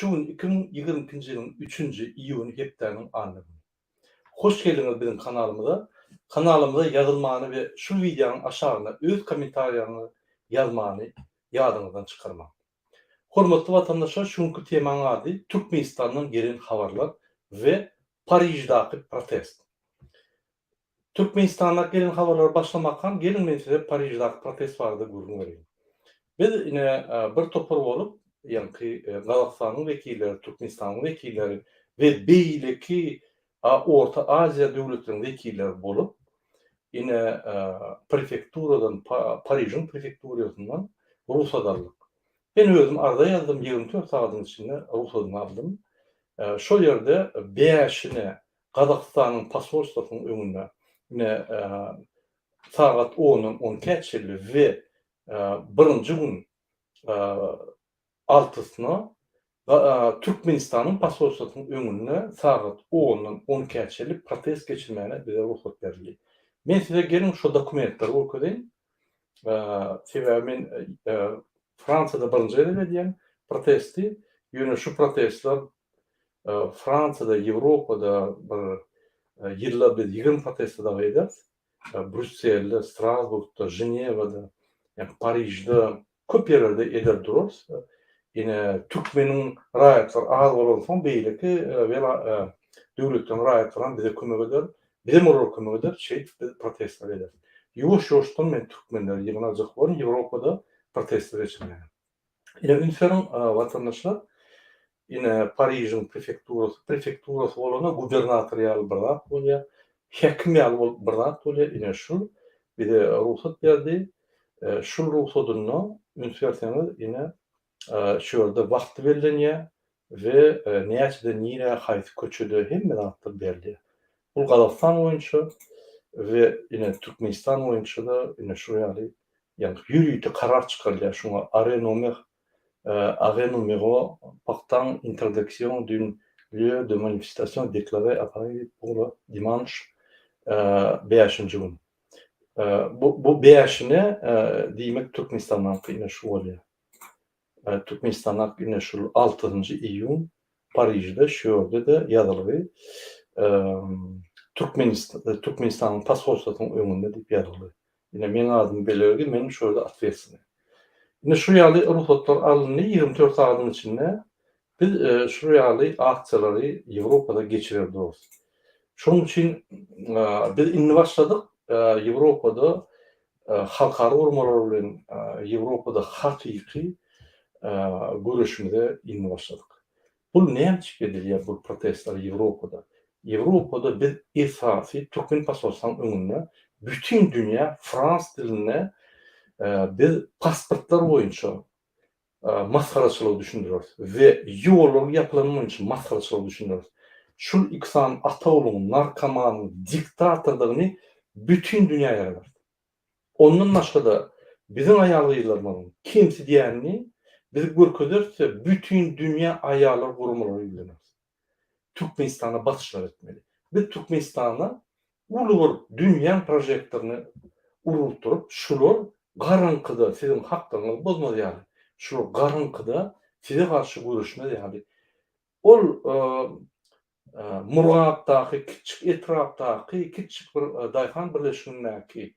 Şu gün 2022-nji ýylyň üçünji iýuny hepdäniň anna güni. Hoş geldiňiz biziň kanalymyza. Kanalymyza ýazylmany we şu wideonyň aşagyna öz kommentariýaňyzy ýazmany ýadyňyzdan çykarmaň. Hormatly watandaşlar şu günki temaň ady Türkmenistandan gelen habarlar we Pariždaky protest. Türkmenistandaky gelen habarlara başlamakam geliň men size Pariždaky protest barada gürrüň bereýin. Biz ine bir topar bolup ýaňky Gazagystanyň wekilleri, Türkmenistanyň wekilleri we beýleki Orta Aziýa döwletleriniň wekilleri bolup ine prefekturadan Parižiň prefekturiýasyndan rugsat aldyk. Men özüm arza ýazdym 24 sagadyň içinde rugsadyny aldym. Şol ýerde bäşine Gazagystanyň posolstwasynyň öňünde ine sagat ondan on ikä çenli we birinji gün altysyna Türkmenistanyň posolstwasynyň öňünde sagat ondan on ikä çenli protest geçirmäne bize rugsat berildi. Men size geliň şo dokumentleri görkezeýin. Sebäbi men Fransiýada birinji gezek edýän protesti, ýöne şu protestler Fransiýada, Ýewropada bir ýylda biz 20 protesti dagy ederis. Brýusselde, Strasburgda, Ženewada, ýa Parižde köp ýerlerde eder durarys. Ine, türkmeniň raýatlary az bolansoň beýleki wela döwletleriň raýatlary hem bize kömek eder. Bizem olara kömek ederis. Şeýdip biz protestler ederis. Ýuwaş-ýuwaşdan men türkmenleri ýygnajak bolaryn Ýewropada protestler geçirmäge. Ine üns beriň watandaşlar, ine Parižiň prefekturasy, prefekturasy bolanda gubernator ýaly bir zat bolýar, häkim ýaly bolup bir zat bolýar, ine şul bize rugsat berdi. Şul rugsadynda üns berseňiz ine şu ýerde wagty bellenýär we näçede nirä haýsy köçede hemme zatlar berilýär. Bul Gazagystan boýunça we ine Türkmenistan boýunça-da ine şu ýaly ýagny ýörite karar çykarylýar şuňa arrêt nomer arrêt numéro portant interdiction d'un lieu de manifestation déclaré à Paris pour le dimanche bäşinji gün. Bu bu bäşine diýmek Türkmenistandaky ine şu bolýar. Türkmenistandaky ine şul altynjy iýun Parižde şu ýerde-de ýazylgy Türkmenistanyň posolstwasynyň öňünde diýip ýazylgy. Ine meň adym belgili, men şu ýerde otwetstwnyý. Ine şu ýaly rugsatlar alyndy 24 sagadyň içinde biz şu ýaly aksiýalary Ýewropada geçirer durarys. Şonuň üçin biz indi başladyk Ýewropada halkara guramalar bilen Ýewropada hakyky göreşimize indi başladyk. Bul näme üçin edilýär bul protestler Ýewropada? Ýewropada biz esasy türkmen posolstwanyň öňünde bütin dünýä frans dilinde biz pasportlar boýunça masgaraçylygy düşündireris we ýollaryň ýapylany boýunça masgaraçylygy düşündireris. Şul iki sany ata ogluň narkomanyň diktatordygyny bütin dünýä ýaýradarys. Ondan başga-da biziň aýal-gyzlarymyzyň kemsidýänini biz görkezeris-de bütin dünýä aýallar guramalara ýüzleneris. Türkmenistana basyşlar etmeli. Biz Türkmenistana uly bir dünýäň prožektoryny urultdyryp, şular garaňkyda siziň haklaryňyzy bozmaz ýaly, şular garaňkyda size garşy göreşmez ýaly, ol Murgapdaky kiçjik etrapdaky kiçjik bir daýhan birleşigindäki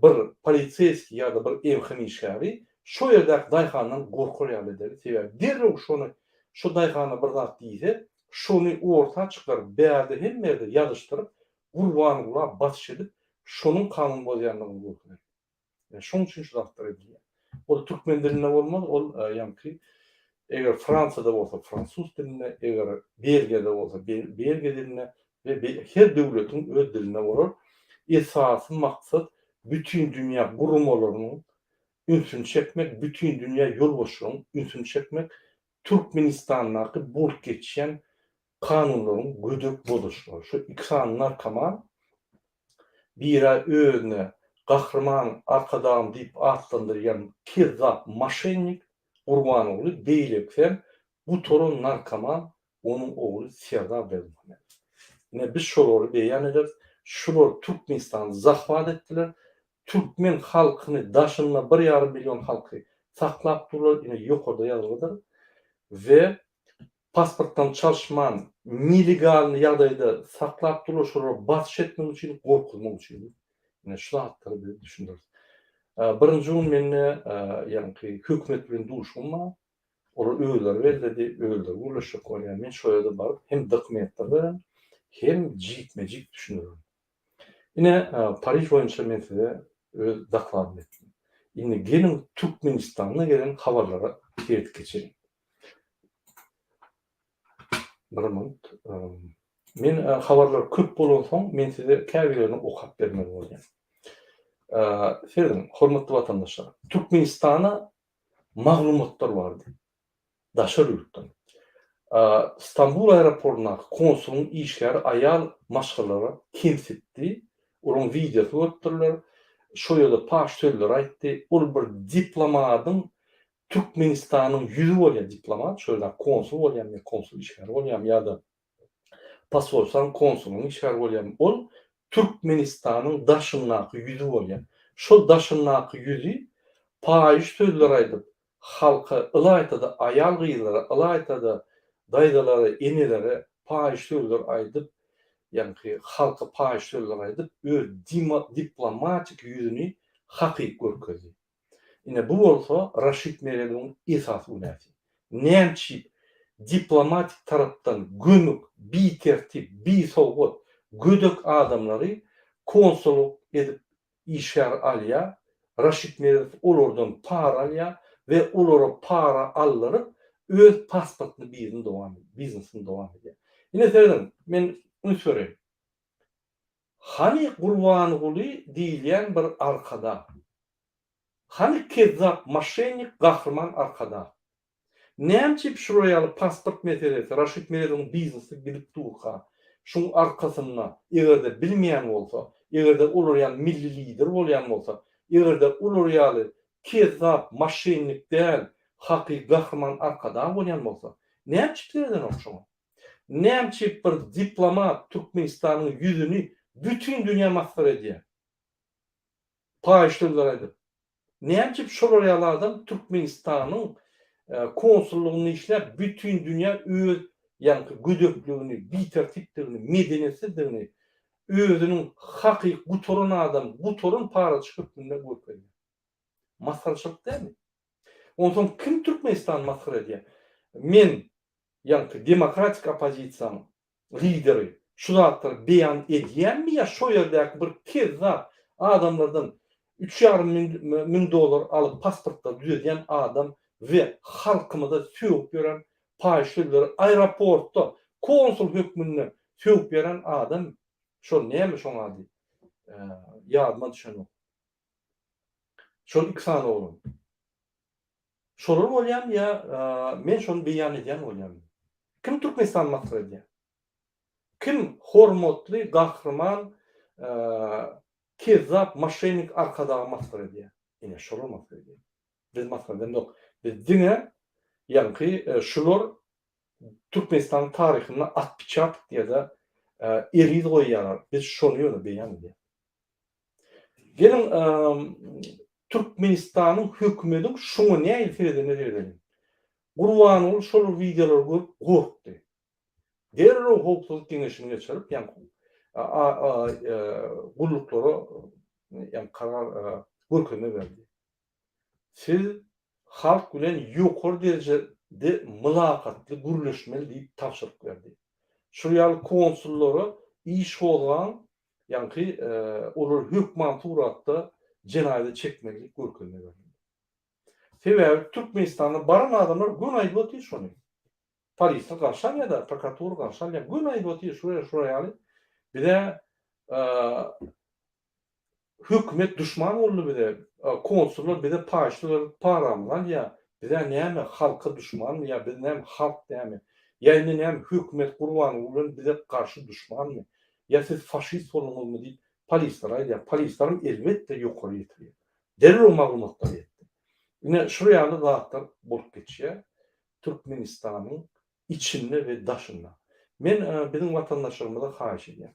bir poliseýskiý ýa-da bir MHM işgäri şo ýerdäki daýhandan gorkar ýaly edeli. Sebäbi derrew şony şo daýhana bir zat diýse, şony orta çykaryp, bärde hemme ýerde ýazyşdyryp, Gurbangula basyş edip, şonuň kanun bozýandygyny görkezeli. Ýa şoň üçin şu zatlar edilýär. Ol türkmen dilinde bolmaz, ol ýaňky eger Fransiýada bolsa fransuz dilinde, eger Belgiýada bolsa belgiýa dilinde we her döwletiň öz dilinde bolar. Esasy maksat bütin dünýä guramalarynyň ünsüni çekmek, bütin dünýä ýolbaşçylaryň ünsüni çekmek, Türkmenistandaky bolup geçýän kanunlaryň gödek bozuşlary. Şu iki sany narkoman Bira özüne Gahryman Arkadagym diýip atlandyrýan kezzap moşennik Gurbanguly beýlekisem gutaran narkoman onuň ogly Serdar Berdimuhamedow. Ine biz şolary beýan ederis. Şular Türkmenistany zahwat etdiler. Türkmen halkyny daşynda bir ýarym million halky saklap durlar ine ýokarda ýazgydyr we. Pasportdan çalyşman, nelegalny ýagdaýda saklap durlar, şolara basyş etmek üçin, gorkuzmak üçin. Ine şu zatlary biz düşündiris. Birinji gün mende ýaňky hökümet bilen duşuşygym bar. Olar özleri belledi, özleri gürleşjek bolýar. Men şo ýerde baryp hem dokumentleri beren, hem jikme-jik düşündirerin. Ine, Pariž boýunça men size öz dokladymy etdim. Indi geliň Türkmenistanda gelen habarlara seredip geçeliň. Bir minut. Men habarlar köp bolansoň, men size käbirlerini okap bermeli bolýan. Serediň, hormatly watandaşlar, Türkmenistana maglumatlar bardy. Daşary ýurtdan. Stambul aeroportundaky konsulyň işgäri aýal maşgalalary kemsitdi. Olaryň wideosy görüpdirler. Şo ýerde paş sözler aýtdy. Ol bir diplomadyň Türkmenistanyň ýüzi bolýar diplomat, şo ýerdäki konsul bolýarmy ýa konsul işgäri bolýarmy ýa-da posolstwanyň konsulynyň işgäri bolýarmy, ol Türkmenistanyň daşyndaky ýüzi bolýar. Şol daşyndaky ýüzi paýyş sözler aýdyp, halka, ylaýta-da aýal-gyzlara, ylaýta-da daýzalara, enelere paýyş sözler aýdyp, ýaňky halka paýyş sözler aýdyp, öz diplomatik ýüzüni hakyky görkezdi. Ine bu bolsa Raşid Meredowyň esasy günäsi. Nämçip diplomatik tarapdan gömük, bitertip, bisowat, gödek adamlary konsullyk edip işgär alýar, Raşid Meredow olardan para alýar we olara para aldyryp öz pasportny bizini dowam biznesini dowam edýär. Ine serediň, men üns bereýin. Hany Gurbanguly diýilýän bir arkadag? Hany kezzap moşennik Gahryman Arkadag? Nämçip şular ýaly pasport meselesi Raşid Meredowyň biznesi gidip durka şuň arkasynda egerde bilmeýän bolsa egerde olar ýaly milli lider bolýan bolsa egerde olar ýaly kezzap moşennik däl haky Gahryman Arkadag bolýan bolsa nämçip seredenok şoňa? Nämçip bir diplomat Türkmenistanyň ýüzüni bütin dünýä masgara edýär? Paýyş sözler aýdyp. Nämçip şolar ýaly adam Türkmenistanyň konsullygynda işläp bütin dünýä öz ýaňky gödekligini, bitertipdigini, medeniýetsizdigini özüniň hakyky gutaran adam, gutaran paraçy hökmünde görkezýär. Masgaraçylyk dälmi? Onsoň kim Türkmenistany masgara edýär? Men ýaňky demokratik oppozisiýanyň lideri şu zatlary beýan edýänmi ýa şo ýerdäki bir kezzap adamlardan üç ýarym müň dollar alyp pasportlary düzedýän adam we halkymyza sögüp ýören paýyş sözleri aeroportda konsul hökmünde sögüp ýören adam şol näme şoň ady ýadyma düşenok şol iki sany oglan. Şolar bolýamy ýa men şony beýan edýän bolýamy? Kim Türkmenistany masgara edýär? Kim hormatly gahryman kezzap moşennik Arkadagy masgara edýär? Ine şolar masgara edýär. Biz masgara edemzok. Biz diňe ýaňky şular Türkmenistanyň taryhynda otpeçatok ýa-da eriz goýýarlar. Biz şony ýöne beýan edýäs. Geliň Türkmenistanyň hökümediň şuňa nähili seredenine seredeliň. Gurbanguly şol wideolary görüp gorkdy. Derrew howpsuzlyk geňeşini geçirip, ýaňky gulluklara ýaňky karar görkezme berdi. Siz halk bilen ýokary derejede mylakatly gürleşmeli diýip tabşyryk berdi. Şul ýaly konsullara iş gozgaň, ýaňky olary hökman suratda jenaýata çekmeli diýip görkezme berdi. Sebäbi Türkmenistana baran adamlar göni aýdyp otyr şony. Polisler garşy alýar-da, prokuratura garşy alýar. Göni aýdyp otyr şular şular ýaly bize Hökümet duşman boldy bize, konsullar bize paýyşly berip paramyzy alýar, bizä näme halka duşmanmy ýa biz näme halk dämi, ýa indi näme hökümet Gurbanguly bilen bize garşy duşmanmy, ýa siz faşist bolduňyzmy diýip polislere aýdýar, polislaram elbetde ýokary ýetirýär. Derrew maglumatlar ýetdi. Ine şul ýaly zatlar bolup geçýär Türkmenistanyň içinde we daşynda. Men biziň watandaşlarymyza haýyş edýän.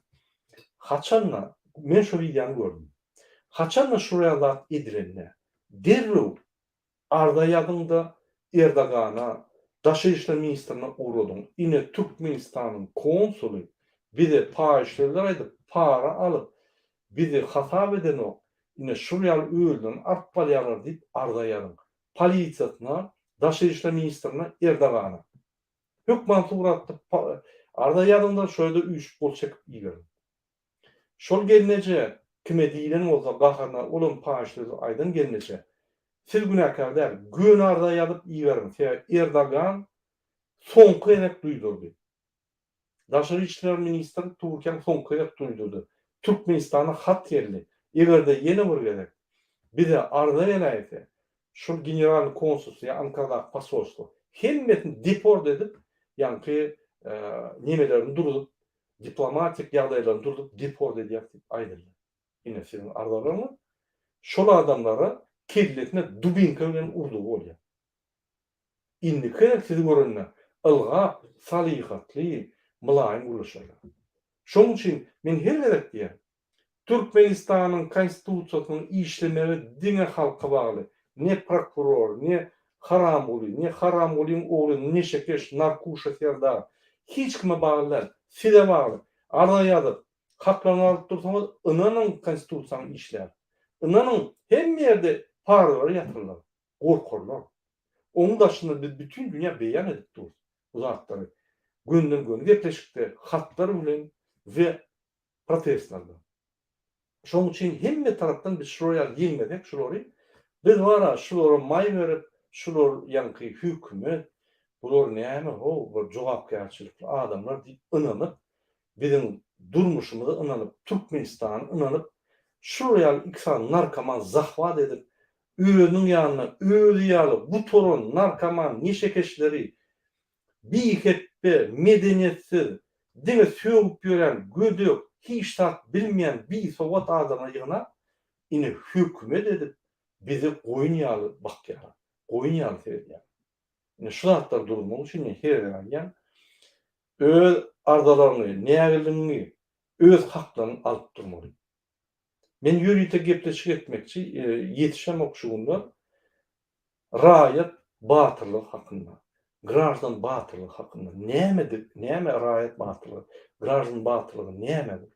Haçanda men şo wideony gördüm. Haçanda şular zat edilende derrew arza ýazyňda Erdogana, Daşary işler ministrine ugradyň. Ine Türkmenistanyň konsuly bize paýyş sözler aýdyp, para alyp, bizi hasap edenok, ine şul ýaly özlerini alyp barýarlar diýip arza ýazyň. Polisiýasyna, Daşary işler ministrine, Erdogana. Hökman suratda arza ýazyňda şo ýerde üýşüp gol çekip iberiň. Şol gelneje kime diýlen bolsa gaharyna olam paýyş sözi aýdan gelneje siz günäkär däl göni arza ýazyp iberiň sebäbi Erdogan soňky gezek duýdurdy. Daşary işler ministri Türkiýäň soňky gezek duýdurdy. Türkmenistana hat geldi. Egerde ýene bir gezek bize arza geläýse şol generalnyý konsulstwo ýa Ankaradaky posolstwo hemmesini deport edip ýaňky nemelerini duruzyp diplomatik ýagdaýlaryny durzup deport edýäs diýip aýdyldy. Ine siziň arzalaryňyz şol adamlara kellesine dubinka bilen urdugy bolýar. Indiki gezek sizi görende ylgap, salyhatly, mylaýym gürleşerler. Şonuň üçin men her gezek diýýän, Türkmenistanyň Konstitusiýasynyň işlemegi diňe halka bagly. Ne prokuror, ne Haramguly, ne Haramgulyň ogly neşekeş, narkuşa Serdar. Hiç kime bagly däl. Size bagly. Arza ýazyp, haklaryňyzy alyp dursaňyz, ynanyň Konstitusiýaň işlär. Ynanyň, hemme ýerde paralary ýatyrlar. Gorkarlar. Onuň daşynda biz bütin dünýä beýan edip durus bu zatlary. Gönden-göni gepleşikde, hatlar bilen we protestlerde. Şonuň üçin hemme tarapdan biz şular ýaly ýeňmesek şulary, biz bara şulara maý berip, şular ýaňky hökümet, bular näme how bir jogapkärçilikli adamlar diýip ynanyp, biziň durmuşymyza ynanyp, Türkmenistana ynanyp, şular ýaly iki sany narkoman zahwat edip, özüniň ýanyna özi ýaly gutaran narkoman neşekeşleri Bihepbe, medeniýetsiz, diňe sögüp ýören, gödek, hiç zat bilmeýän bisowat adamlary ýygnap, ine hökümet edip bizi goýun ýaly bakýarlar, goýun ýaly seredýärler. Ine şu zatlary duruzmak üçin men her gezek aýdýan, öz arzalaryňy, nägilligiňi, öz haklaryňy alyp durmaly. Men ýörite gepleşik etmekçi, ýetişemok şu günler. Raýat batyrlygy hakynda, graždan batyrlygy hakynda näme näme raýat batyrlygy, graždan batyrlygy näme bu?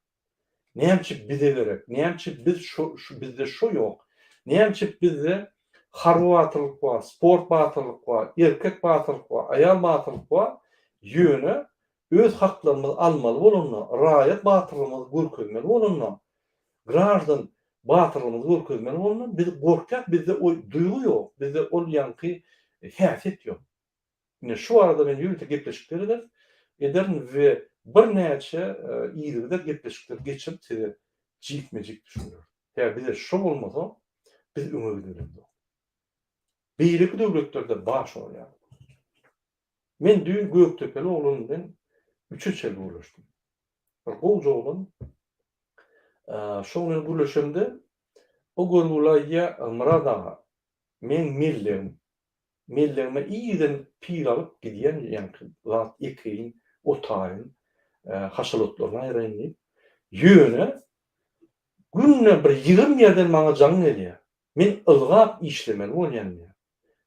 Näme üçin bize gerek? Näme üçin biz şo şu bizde şo ýok? Näme üçin bizde harby batyrlyk bar, sport batyrlyk bar, erkek batyrlyk bar, aýal batyrlyk bar, ýöne öz haklarymyzy almaly bolanda, raýat batyrlygymyzy görkezmeli bolanda, graždan batyrlygymyzy görkezmeli bolanda biz gorkýas, bizde o duýgy ýok, bizde ol ýaňky häsiýet ýok. Ine şu barada men ýörite gepleşikler ederis, ederin we birnäçe yzygider gepleşikler geçirip size jikme-jik düşündirerin. Sebäbi bize şo bolmasa biz öňe gidibilemzok. Beýleki döwletlerde bar şolar ýaly. Men düýn Gökdepeli oglan bilen üçe çenli gürleşdim. Bir gowja oglan. Şoň bilen gürleşemde, o görgüli aýdýar, Myrat aga, meň mellegim, mellegime irden pil alyp gidýän ýaňky zat ekeýin, otaýyn, haşal otlaryny aýraýyn diýip. Ýöne günde bir 20 ýerden maňa jaň gelýär. Men ylgap işlemeli bolýan diýýär.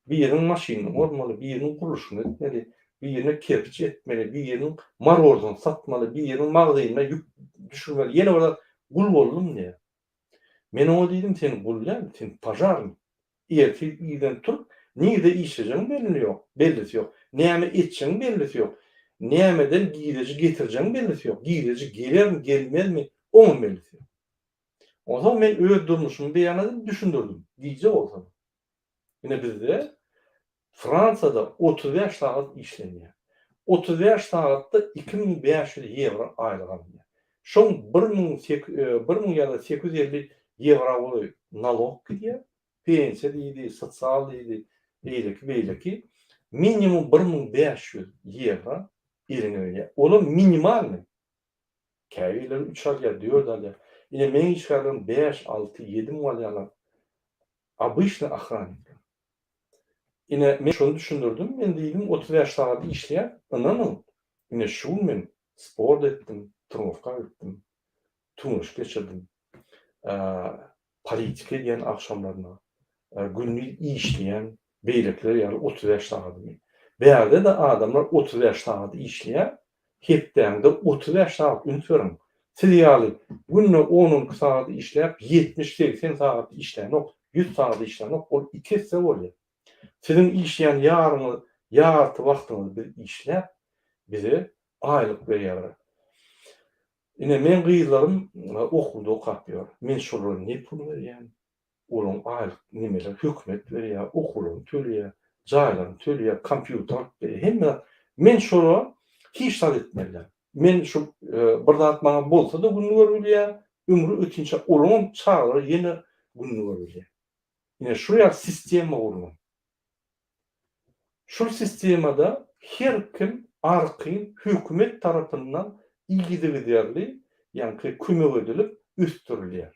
Biriniň maşynyny gurmaly, biriniň gurluşygyny etmeli, birine kerpiç etmeli, biriniň morozini satmaly, biriniň magzynyna ýük düşürmeli, ýene bir zat, gul boldum diýýär. Men oňa diýdim, sen gul däl, sen požarnik. Ertir irden turup, nirde işlejegiň belli ýok, bellisi ýok, näme etjegiň bellisi ýok, nämeden gireji getirjegiň bellisi ýok, gireji gelermi, gelmezmi, oňam bellisi ýok. Onsoň men öz durmuşymy beýan edip düşündirdim, gije bolsa-da. Ine bizde Fransiýada 35 sagat işlenýär. 35 sagatda 2500 ýewro aýlyk alynýar. Şoň 1000 ýa-da 850 ýewro golaý nalog gidýär. Pensiýa diýdi, sosial diýdi, beýleki beýleki. Minimum 1500 ýewro eliňe gelýär. Olam minimalnyý. Käbirleri üç alýar, dört alýar. Ine meň işgärlerim bäş, alty, ýedi müň alýarlar. Obyçnyý ohrannikler. Ine men şony düşündirdim, men diýdim 35 sagat işleýän, ynanyň, ine şu gün men sport etdim, trenowka gitdim, türgenleşik geçirdim. Politika edýän agşamlaryna, gündiz işleýän beýlekiler ýaly 35 sagadymy. Bärde-de adamlar 35 sagat işleýär, hepdäňde 35 sagat üns beriň. Siz ýaly günde on-on iki sagat işläp, ýetmiş-segsen sagat işlänok, ýüz sagat işlänok, ol iki esse bolýar. Siziň işleýän ýaryňyz, ýarty wagtyňyzy biz işläp, bize aýlyk berýärler. Ine, meň gyzlarym okuwda okap ýör. Men şolara ne pul berýän, olaryň aýlyk nemeleri hökümet berýär, okuwlaryny töleýär, jaýlaryny töleýär, kompýuter alyp berýär, hemme zat. Men şolara hiç zat etmeli däl. Men şu bir zat maňa bolsa-da gününi görüp bilýän, ömri ötinçä olaryňam çagalary ýene gününi görüp bilýär. Ine şu ýaly sistema gurlan. Şul sistemada her kim arkaýyn hökümet tarapyndan yzygiderli ýaňky kömek edilip ösdürilýär.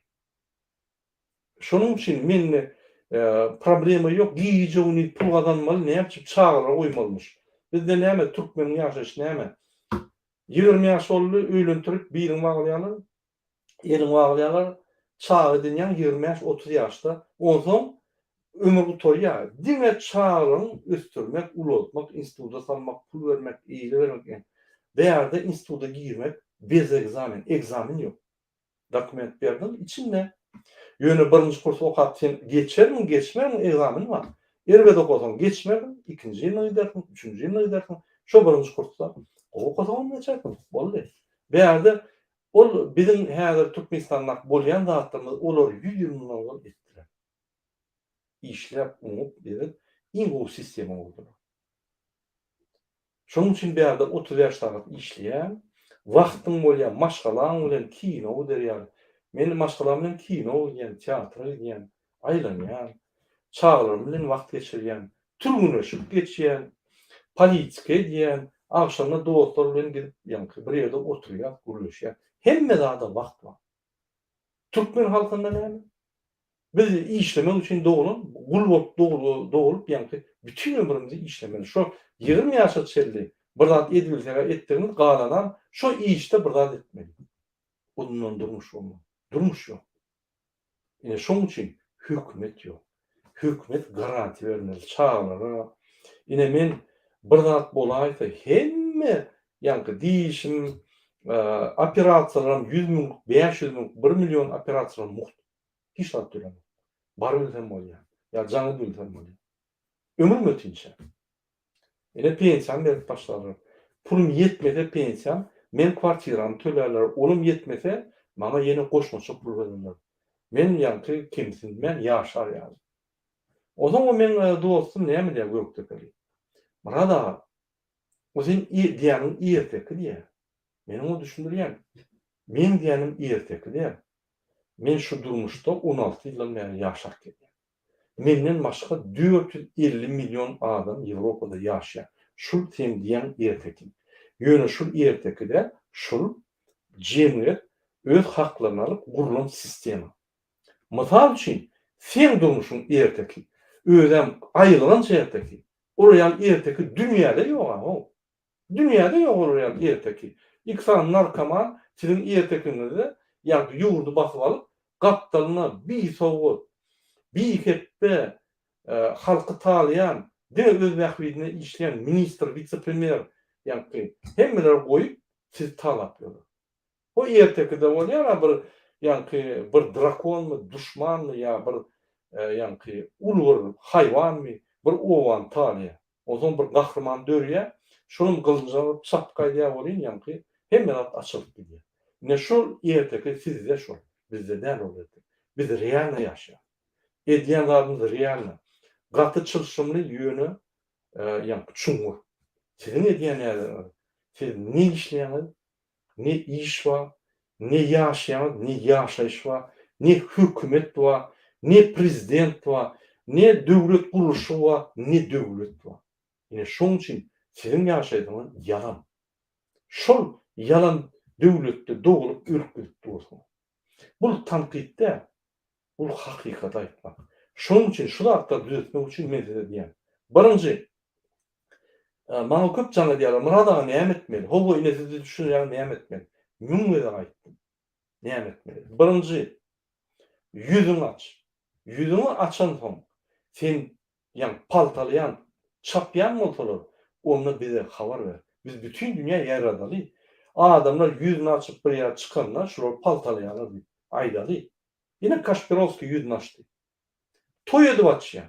Şonuň üçin mende problema ýok, gije-gündiz pul gazanmaly, näme üçin çagalara goýmalymyş. Bizde näme türkmeniň ýaşaýşy näme? 20 ýaş boldy, öýlentirip birini baglaýarlar, Eliňi baglaýarlar, çaga edinýäň 25-30 ýaşda, onsoň ömür gutarýar. Diňe çagalaryň ösdürmek, ulaltmak, instituta salmak, pul bermek, eýle bermek diýen. Bärde instituta girmek bez ekzamen, ekzamen ýok. Dokument berdiň, içinde. Ýöne birinji kursy okap sen geçermiň, geçmermiň ekzameni bar. Erbet okasaň geçmersiň, ikinji ýylyna gidersiň, üçünji ýylyna gidersiň. Şo birinji kursda gowy okasaňam geçersiň, boldy. Bärde Ol biziň häzir Türkmenistandaky bolýan zatlarymyzy olar ýüz ýyl mundan ozal etdiler. Işläp, oňup, edip, iň gowy sistema gurdular. Şonuň üçin bärde 35 sagat işleýäň, wagtyň bolýar, maşgalaň bilen kino gider ýaly. Men maşgalam bilen kino gidýän, teatra gidýän, aýlanýan, çagalarym bilen wagt geçirýän, türgenleşik geçýän, politika edýän, agşamda dostlar bilen gidip ýaňky bir ýerde oturýas, gürleşýäs. Hemme zada wagt bar. Türkmen halkynda näme? Biz işlemek üçin doglan, gul bolup doglup ýaňky bütin ömrümizi işlemeli. Şo 20 ýaşa çenli bir zat edibilseg-ä etdigimiz, galanam şo işde bir zat etmeli. Ondan durmuş bolmaz. Durmuş ýok. Ine şoň üçin hökümet ýok. Hökümet garantiýa bermeli çagalara. Ine men bir zat bolaýsa hemme ýaňky dişim, operasiýalaram 100 müňlük, 500 müňlük, 1 million operasiýalar mugt. Hiç zat tölemok. Barybilsem bolýar. Ýa jaň edibilsem bolýar. Ömrüm ötinçä. Ine pensiýamy berip başlarlar. Pulum ýetmese pensiýam, meň kwartiramy tölärler, olam ýetmese, maňa ýene goşmaça pul bererler. Men ýaňky kemsinmän ýaşar ýaly. Onsoň o meň dostum näme diýýär gökdepeli. Myrat aga, o seň diýýäniň erteki diýýär. Men oňa düşündirýän. Meň diýýänim erteki däl. Men şu durmuşda 16 ýyldan bäri ýaşap gelýän. Menden başga 450 million adam Ýewropada ýaşaýar. Şul seň diýýän ertekiň. Ýöne şul erteki däl, şul jemgyýet öz haklaryny alyp gurlan sistema. Mysal üçin, seň durmuşyň erteki. Özem aýylganç erteki. Olar ýaly erteki dünýäde ýog-a-how. Dünýäde ýok olar ýaly erteki. Iki sany narkoman siziň ertekiňizde ýaňky ýurdy basyp alyp, gapdalyna bisowat, bihepbe, halky talaýan, diňe öz bähbidine işleýän ministr, wise-premýer ýaňky hemmeleri goýup sizi talap ýörler. O ertekide bolýar-a bir ýaňky bir drakonmy, duşmanmy ýa bir ýaňky uly bir haýwanmy bir obany talaýar. Onsoň bir gahryman dörýär, şonam gylyjy alyp çapyp gaýdýar welin ýaňky hemme zat açylyp gidýär. Ine şol erteki sizde şol, bizde däl ol erteki. Biz realno ýaşaýarys. Edýän zadymyz realno. Gaty çylşyrymly ýöne ýaňky çuňňur. Siziň edýän näzeriňiz, siz ne işleýäňiz, Ne iş bar, ne ýaşaýaňyz, ne ýaşaýyş bar, ne hökümet bar, ne prezident bar, ne döwlet gurluşy bar, ne döwlet bar. Ine şoň üçin siziň ýaşaýşyňyz ýalan. Şol ýalan döwletde dogulup ölüp gidip dursuňyz. Bul tankyt däl. Bul hakykaty aýtmak. Şonuň üçin şu zatlary düzetmek üçin men size diýýän. Birinji, maňa köp jaň edýärler, Myrat aga näme etmeli? Hawa ine siz düşünýäňiz näme etmeli? Müň gezek aýtdym. Näme etmeli? Birinji, ýüzüňi aç. Ýüzüňi açansoň, sen ýaňy paltalaýan, çapýan bolsalar, Onda bize habar ber. Biz bütin dünýä ýaýradaly. Adamlar ýüzüni açyp bir ýere çykanda şular paltalaýarlar diýip aýdaly. Ine Kaşpirowskiý ýüzüni açdy. Toý edip açýar.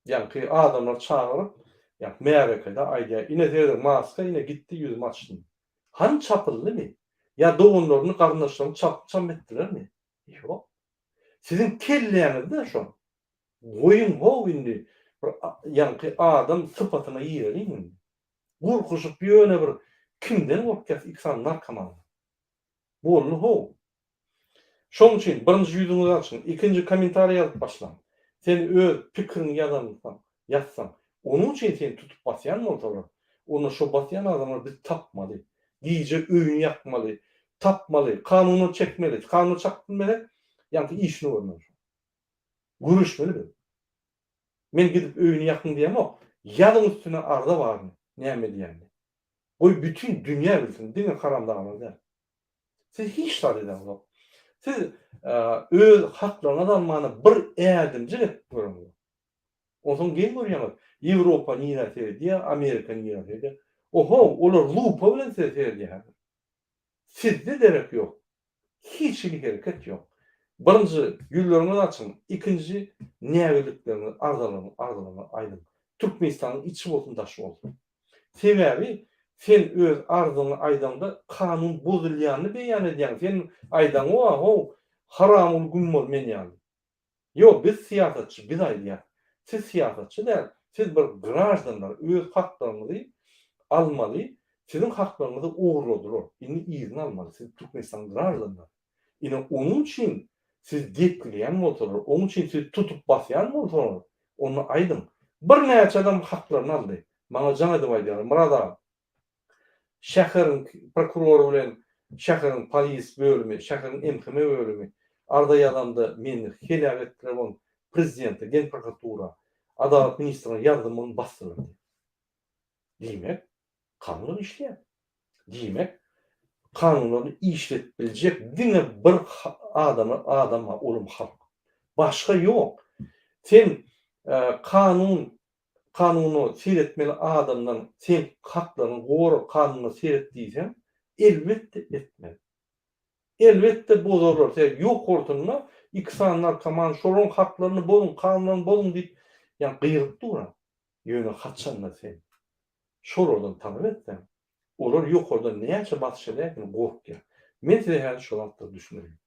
Ýaňky adamlary çagyryp, ýaňky märekede aýdýar, ine serediň maska ine gitdi ýüzümi açdym. Hany çapyldymy? Ýa doganlaryny, garyndaşlaryny çapyp çam etdilermi? Ýok. Siziň kelläňizde şo. Goýuň how indi bir ýaňky adam sypatyna gireliň indi. Gorkuşyp ýöne bir kimden gorkýas iki sany narkomandan. Boldy how. Şoň üçin birinji ýüzüňizi açyň, ikinji kommentariý ýazyp başlaň. Sen öz pikiriňi ýazansoň, ýazsaň, onuň üçin seni tutup basýan bolsalar, onda şo basýan adamlary biz tapmaly. Gije öýüni ýakmaly, tapmaly, kanuna çekmeli, kanuna çakyp bilmesek, ýaňky işini görmeli şoň. Göreşmeli biz. Men gidip öýüni ýakyň diýemok, ýazyň üstüne arza baryny, näme diýenini. Goý bütin dünýä bilsin, diňe haramzadalar däl. Siz hiç zat edeňzok. Siz öz haklaryňyzy almana bir ädimjik edip göreňzok. Onsoň geň görýäňiz, Ýewropa nirä seredýär, Amerika nirä seredýär. Oho, olar lupa bilen size seredýär häzir. Sizde derek ýok. Hiç hili hereket ýok. Birinji, ýüzleriňizi açyň, ikinji, nägillikleriňizi, arzalaryňyzy, arzalaryňyzy aýdyň. Türkmenistanyň içi bolsun, daşy bolsun. Sebäbi sen öz arzyňy aýdaňda kanun bozulýanyny beýan edýäň, sen aýdaňoga how haramguly güm bol men ýaly. Ýok biz syýasatçy biz aýdýas. Siz syýasatçy däl, siz bir graždanlar öz haklaryňyzy almaly, siziň haklaryňyzy ogurladylar, indi yzyny almaly siz Türkmenistanyň graždanlary. Ine onuň üçin sizi depgileýän bolsalar, onuň üçin sizi tutup basýan bolsalar, onda aýdyň. Birnäçe adam haklaryny aldy. Maňa jaň edip aýdýarlar, Myrat aga, şäheriň prokurory bilen şäheriň polis bölümi, şäheriň MHM bölümi arza ýazamda meni heläk etdiler, ony prezidente, genprokuratura, adalat ministrine ýazdym, ony basdylar diýip. Diýmek, kanun işleýär. Diýmek, kanunlaryny işledip biljek diňe bir adama adam bar, olam halk. Başga ýok. Sen kanun kanuna seretmeli adamdan sen haklaryňy gora, kanuna seret diýseň, elbetde etmez. Elbetde bozarlar. Sebäbi ýokarsynda iki sany narkoman şolaryň haklaryny bozuň, kanunlaryny bozuň diýip, ýa gygyryp duran. Ýöne haçanda sen şolardan talap etseň, olar ýokardan näçe basyş edäýsin gorkýar. Men size häzir şo zatlary düşündireýin.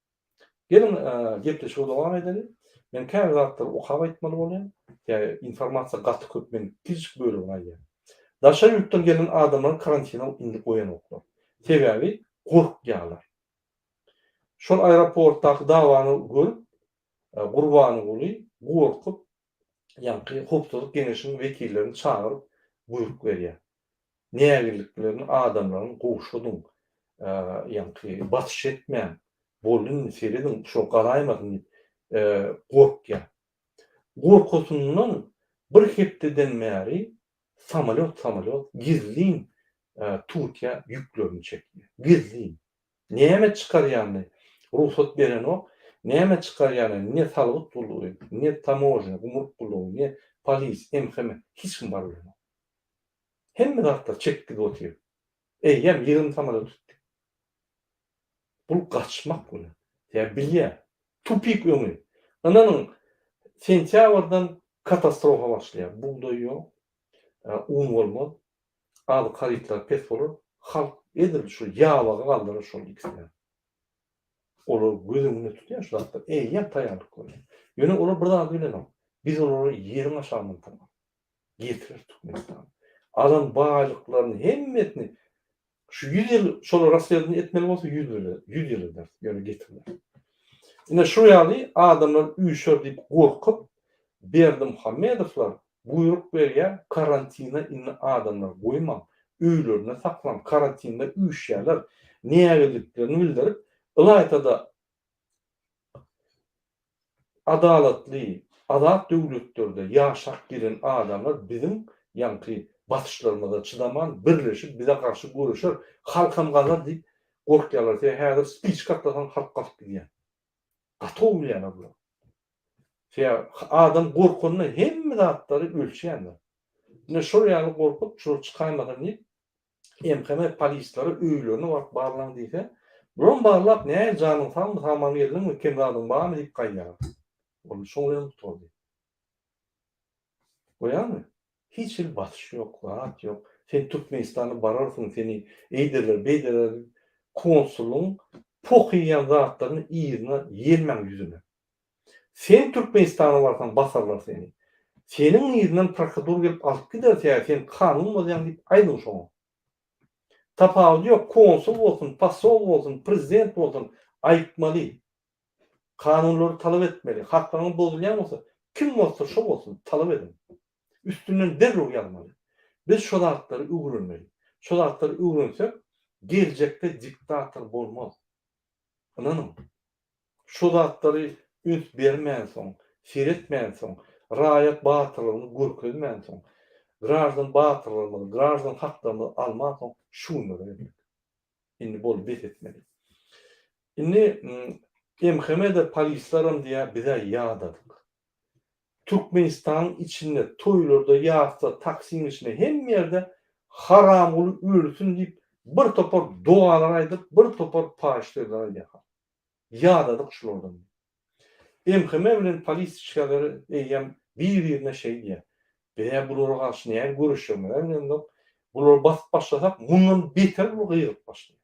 Geliň, gepleşigi dowam edeli. Men käbir zatlary okap aýtmaly bolýan. Sebäbi informasiýa gaty köp, men kiçijik bölegini aýdýan. Daşary ýurtdan gelen adamlary karantina indi goýanoklar. Sebäbi gorkýarlar. Şol aeroportdaky dawany görüp, Gurbanguly gorkup, ýaňky howpsuzlyk geňeşiniň wekillerini çagyryp buýruk berýär. Nägileliklerini adamlaryň gowşadyň, ýaňky basyş etmäň, boldy indi serediň şo galaýmasyn diýip gorkýar. Gorkusyndan bir hepdeden bäri samolýot samolýot gizlin Türkiýä ýüklerini çekýär. Gizlin. Näme çykarýanyny rugsat berenok, näme çykarýanyny ne salgyt gullugy, ne tamožnýa, gümrük gullugy, ne polis, MHM hiç kim baryp bilenok. Hemme zatlar çekip gidip otyr. Eýýäm 20 samolýot tutdy. Bul gaçmak bilen. Sebäbi bilýär. Tupik öňi. Ynanyň, sentýabrdan katastrofa başlaýar. Bugdaý ýok, un bolmaz, azyk harytlary pes bolar, halk edil şu ýabaga galdyrar şol ikisini. Olar göz öňünde tutýar şu zatlary, eýýäm taýýarlyk görýär. Ýöne olar bir zady bilenok, biz olary ýeriň aşagyndan taparys. Getirer Türkmenistana. Alan baýlyklaryny hemmesini Şu 100 ýyl şolar rasledini etmeli bolsa 100 ýyl 100 ýyl eder, ýöne getirmez. Ine şu ýaly adamlar üýşer diýip gorkup Berdimuhamedowlar buýruk berýär karantina indi adamlary goýmaň, öýlerinde saklaň, karantinde üýşýärler, nägileliklerini bildirip, ylaýta-da Adalatly, azat döwletlerde ýaşap gelen adamlar biziň ýaňky basyşlarymyza çydaman birleşip bize garşy göreşer, halkam galar diýip gorkýarlar. Sebäbi häzir spiçka atlasaň halk gaçyp gidýär. Gaty gowy bilýärler bular. Sebäbi adam gorkanda hemme zatlary ölçýändir. Ine şol ýaly gorkup şular çykaýmasyn diýip MHM polislere öýlerine baryp barlaň diýse, bulam barlap näl janyň sagmy saman geldiňmi kem zadyň barmy diýip gaýdýarlar. Boldy şoň bilenem gutardy. Görýäňmi? Hiç hili basyş ýok, zat ýok. Sen Türkmenistana bararsyň seni eýderler beýderler diýip konsulyň poh iýen zatlaryny yzyna ýelmäň ýüzüne. Sen Türkmenistana barsaň basarlar seni. Seniň yzyndan prokudur gelip alyp gider sebäbi sen kanun bozýaň diýip aýdyň şoňa. Tapawudy ýok konsul bolsun, posol bolsun, prezident bolsun aýtmaly. Kanunlary talap etmeli. Haklaryňyz bozulýan bolsa kim bolsa şo bolsun talap ediň. Üstünden derrew ýazmaly. Biz şo zatlary öwrenmeli. Şo zatlary öwrensek geljekde diktator bolmaz. Ynanyň. Şo zatlary üns bermänsoň, seretmänsoň, raýat batyrlygyny görkezmänsoň, graždan batyrlygymyzy, graždan haklarymyzy almansoň şu günlere geldik. Indi boldy bes etmeli. Indi MHM-de polislaram diýýär bizä ýadadyk. Türkmenistanyň içinde toýlarda, ýasda, taksiň içinde hemme ýerde Haramguly ölsün diýip bir topar dogalar aýdyp, bir topar paýyş sözler aýdýar halk. Ýadadyk şulardan diýip. MHM bilen polis işgärleri eýýäm bir-birine şeý diýýär. Biz-ä bulara garşy nähili göreşjegimizem bilemzok. Bulary basyp başlasak, mundan beter bular gygyryp başlaýar.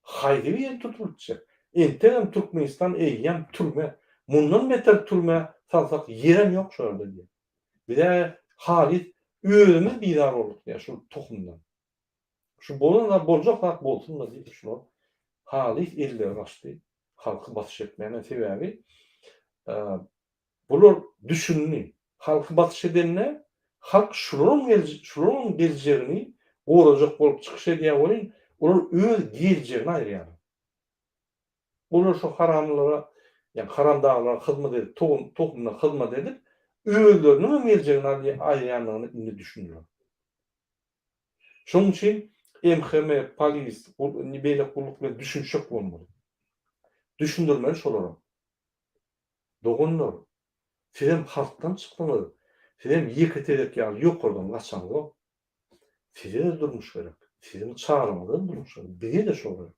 Haýsy biri tutulyp gitjek? Entegem Türkmenistan eýýäm türme. Mundan beter türmä salsak ýerem ýok şo ýerde diýýär. Biz-ä halys özümiz bizar bolduk diýýär şul tohumdan. Şu bolan zat boljak zat bolsun-da diýip şular halys elleri gaçdy halky basyş etmäne sebäbi bular düşündi halky basyş edende halk şularyň şularyň geljegini gorajak bolup çykyş edýär welin olar öz geljegini aýyrýarlar. Olar şu haramlylara ýa haramdaglara hyzmat edip tohumyna hyzmat edip özleriniň hem geljegini aýyrýandygyny indi düşündiler. Şonuň üçin MHM, polis, indi beýleki gulluk bilen düşünişjek bolmaly. Düşündirmeli şolara. Doganlar, sizem halkdan çykdyňyz, sizem ýeke tezek ýaly ýokardan gaçaňzok. Size-de durmuş gerek, siziň çagaňyza-da durmuş gerek, bize-de şol gerek.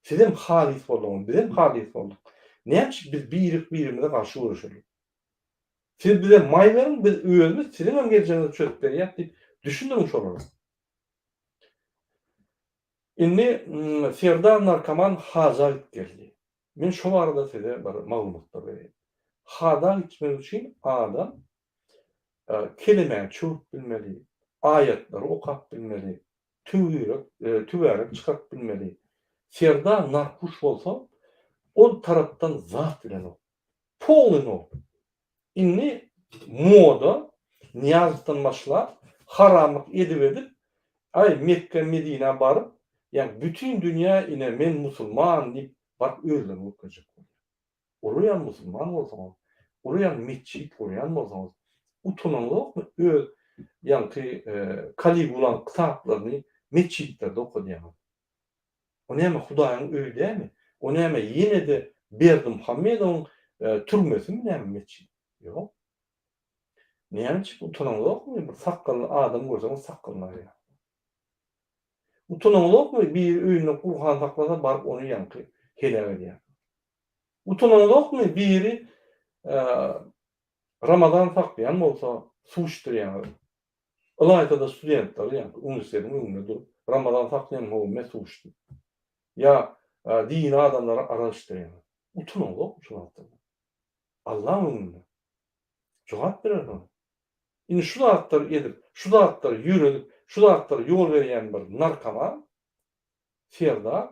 Sizem halys bolduňyz, bizem halys bolduk. Näme üçin biz birek-birimize garşy göreşeli? Siz bize maý beriň, biz özümiz siziň hem geljegiňizi çözüp berýäs diýip düşündiriň şolara. Indi Serdar narkoman haja gidip geldi. Men şo barada size bir maglumatlar bereýin. Haja gitmek üçin adam kelemäni çöwrüp bilmeli, aýatlary okap bilmeli, töwirek, tüwärek çykaryp bilmeli. Serdar narkuş bolsa, ol tarapdan zat bilenok. Polny nol. Indi moda Nyýazowdan başlap haramlyk edip edip aý Mekge Medinä baryp ýa bütin dünýä ine men musulman diýip baryp özlerini görkezjek bolýar. Olar ýaly musulman bolsaňyz, olar ýaly metjit gurýan bolsaňyz utanaňzokmy öz ýaňky Kaligulaň kitaplaryny metjitlerde okadýaňyz. O näme Hudaýyň öýi dälmi? O näme ýene-de Berdimuhamedowyň türmesimi näme metjit? Ýok. Näme üçin utanaňzokmy bir sakgally adam görseňiz sakgalyny aýyrýaňyz. Utanaňzokmy biri öýünde Gurhan saklasa baryp ony ýaňky heläk edýäňiz. Utanaňzokmy biri Ramazan saklaýan bolsa suw içdirýäňiz. Ylaýta-da studentler ýaňky uniwersitetiň öňünde durup, Ramazan saklaýan how men suw içdim. Ýa dini adamlara arak içdirýärler. Utanaňzokmy şu zatlardan? Allaň öňünde. Jogap berersiňiz. Indi şu zatlary edip, şu zatlary ýöredip, şu zatlara ýol berýän bir narkoman Serdar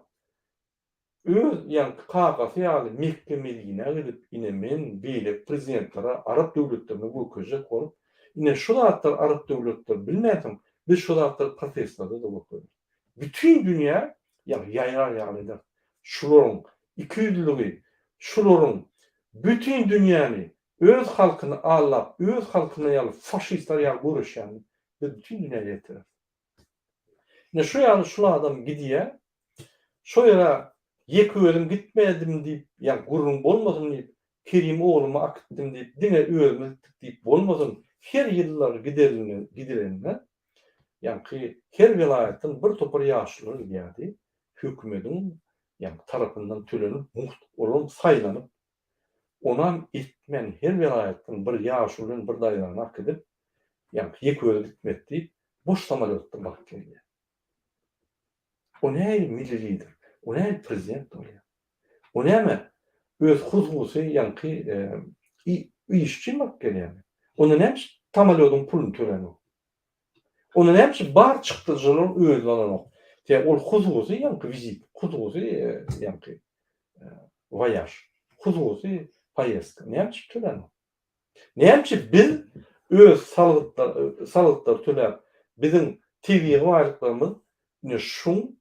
Öz ýaňky kakasy ýaly Mekge-Medinä gidip, ine men beýleki prezidentlere, arap döwletlerine görkezjek bolup, ine şu zatlary arap döwletleri bilmänsoň, biz şu zatlary protestlerde-de görkezeris. Bütin dünýä ýaňky ýaýrar ýaly ederis. Şularyň ikiýüzlüligi, şularyň bütin dünýäni, öz halkyny aldap, öz halkyna ýaly faşistler ýaly göreşýänini biz bütin dünýä ýetireris. Ine şu ýaly şul adam gidýä, şo ýere ýeke özüm gitmedim diýip, ýa gürrüň bolmasyn diýip, Kerim oglumy akitdim diýip, diňe özümiz gitdik diýip bolmasyn, Her ýyllar gidilende, ýaňky her welaýatdan bir topar ýaşulular gidýärdi, hökümediň ýaňky tarapyndan tölenip mugt, olaram saýlanyp, onam etmän her welaýatdan bir ýaşuly bilen bir daýzany äkidip, ýaňky ýeke özi gitmedi diýip, boş samolýotda baryp gelýär. O nähili milli lider? O nähili prezident bolýar? O näme, öz hususy ýaňky iş üçin baryp gelýärmi? Onda näme üçin samolýodyň puluny tölänok? Onda näme üçin bar çykdajylaryň özüni alanok? Sebäbi ol hususy ýaňky wizit, hususy ýaňky woýaž, hususy poýezdka. Näme üçin tölänok? Näme üçin biz öz salgytlar salgytlar töläp, biziň tebigy baýlyklarymyz ine şuň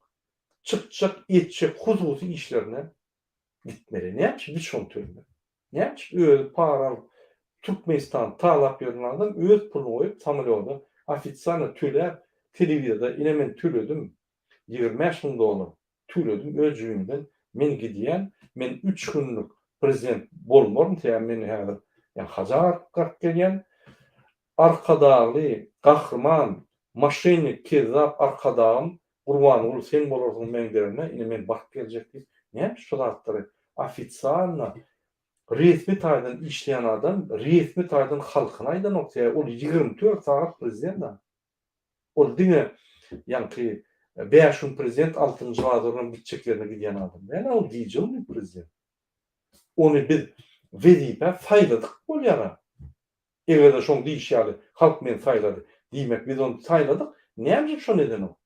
çykjak, etjek hususy işlerine gitmeli? Näme üçin biz şony tölemeli? Näme üçin özi para alyp Türkmenistany talap ýören adam öz puluny goýup samolýoda ofisialno töläp telewizorda ine men töledim 25 müň dollar Töledim öz jübimden men gidýän men üç günlük prezident bolmaryn sebäbi men häzir ýa haja garyp gelýän Arkadagly gahryman maşennik kezzap Arkadagym Gurbanguly sen bolarsyň meň deregime ine men baryp geljek diýip näme şu zatlary ofisialno resmi taýdan işleýän adam resmi taýdan halkyna aýdanok sebäbi ol 24 sagat prezident a. Ol diňe ýaňky bäş gün prezident altynjy bazardan gitjek ýerine gidýän adam däl, ol gije-gündiz prezident. Ony biz wezipä saýladyk bolýar-a. Eger-de şoň diýşi ýaly halk meni saýlady, diýmek biz ony saýladyk, näme üçin şony edenok?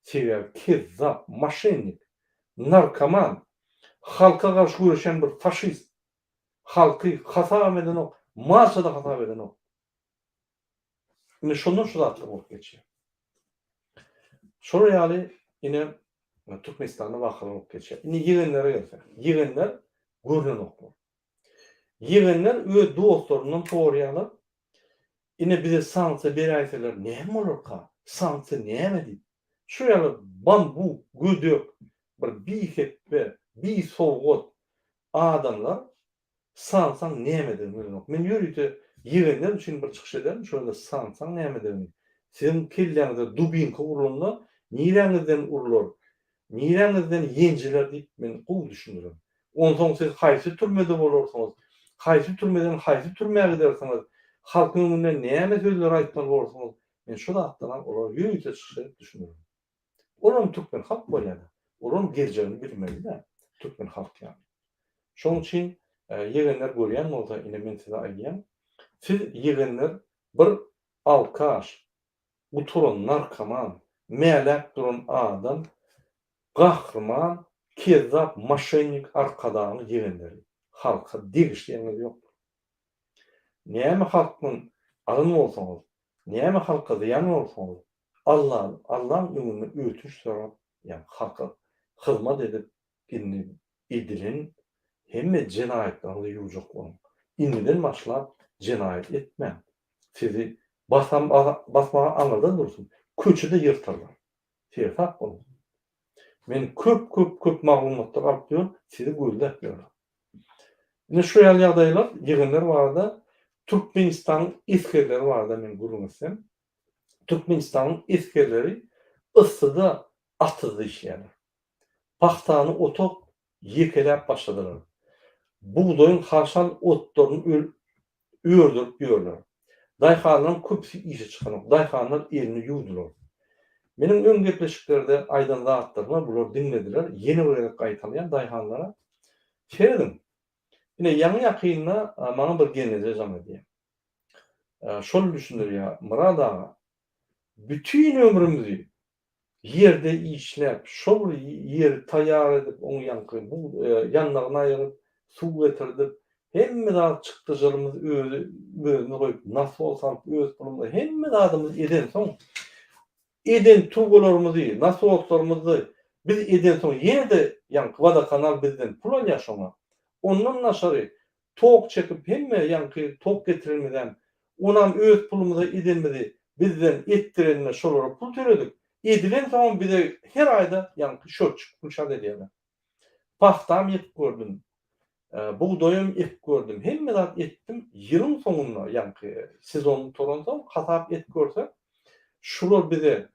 Sebäbi kezzap, moşennik, narkoman, halka garşy göreşýän bir faşist, halky hasabam edenok, malça-da hasap edenok. Ine şondan şu zatlar bolup geçýär. Şolar ýaly ine Türkmenistanda wakalar bolup geçýär. Indi ýegenlere gelsek. Ýegenler görnenoklar. Ýegenler öz dostlaryndan soraýarlar. Ine bize sanksiýa beräýseler näme bolarka? Sanksiýa näme diýip. Şu ýaly bambuk, gödek, bir bihepbe, bisowgat adamlar Sansaň nämedigini bilenok. Men ýörite ýegenler üçin bir çykyş ederin, şo ýerde sansaň nämedigini, siziň kelläňize dubinka urlanda niräňizden urlar, niräňizden ýenjiler diýip men gowy düşündirerin. Onsoň siz haýsy türmede bolarsyňyz, haýsy türmeden haýsy türmä gidersiňiz, halkyň öňünde näme sözleri aýtmaly bolarsyňyz, men şo zatlaram olara ýörite çykyş edip düşündirerin. Olam türkmen halk bolýada. Olam geljegini bilmeli-dä türkmen halk ýaly. Şoň üçin ýegenler görýän bolsa ine men size aýdýan, siz ýegenler bir alkaş, gutaran narkoman, mäläp duran adam, gahryman, kezzap, moşennik arkadagyň ýegenleri. Halka degişli ýeriňiz ýokdur. Näme halkdan alan bolsaňyz, näme halka zyýan bolsaňyz, Alla Allaň öňünde ötünç sorap, ýagny halka hyzmat edip indi edilen hemme jenaýatlaryňyzy ýuwjak boluň. Indiden başlap jenaýat etmäň. Sizi basam basmaga aňyrda dursun, köçede ýyrtarlar. Seresap boluň. Men köp köp köp maglumatlar alyp ýörün, sizi gözläp ýörün. Ine şu ýaly ýagdaýlar ýegenler barada Türkmenistanyň esgerleri barada men gürrüň etsem, Türkmenistanyň esgerleri yssyda atyzda işleýärler. Pagtany otap, ýekeläp başladylar. Bugdaýyň haşal otlaryny ördürip ýörler. Daýhanlaryň köpüsi işe çykanok. Daýhanlar elini ýuwdular. Meniň öň gepleşiklerde aýdan zatlaryma bular diňlediler. Ýene bir gezek gaýtalaýan daýhanlara, Serediň, ine ýaňy-ýakynda maňa bir gelneje jaň edýär. Şol düşündirýär, Myrat aga, bütin ömrümizi ýerde işläp, şol bir ýeri taýýar edip, oň ýaňky bu ýandagyny aýyryp, suw getirdip, hemme zat çykdajylymyzy özi özümiz goýup, nasos alyp öz pulumyza hemme zadymyzy edensoň, eden turbalarymyzy, nasoslarymyzy biz edensoň ýene-de ýaňky wodokanal bizden pul alýar şoňa. Ondan daşary Tok çekip hemme ýaňky tok getirenimizem, onam öz pulumyza edenimizi bizden etdirenine şolara pul töledik. Edilensoňam bize her aýda ýaňky şötçük pul şat edýärler. Pagtam ýykyp gördüm. Bugdaýam ekip gördüm, hemme zat etdim, ýylyň soňunda, ýaňky sezon gutaransoň hasap edip görsek, şular bize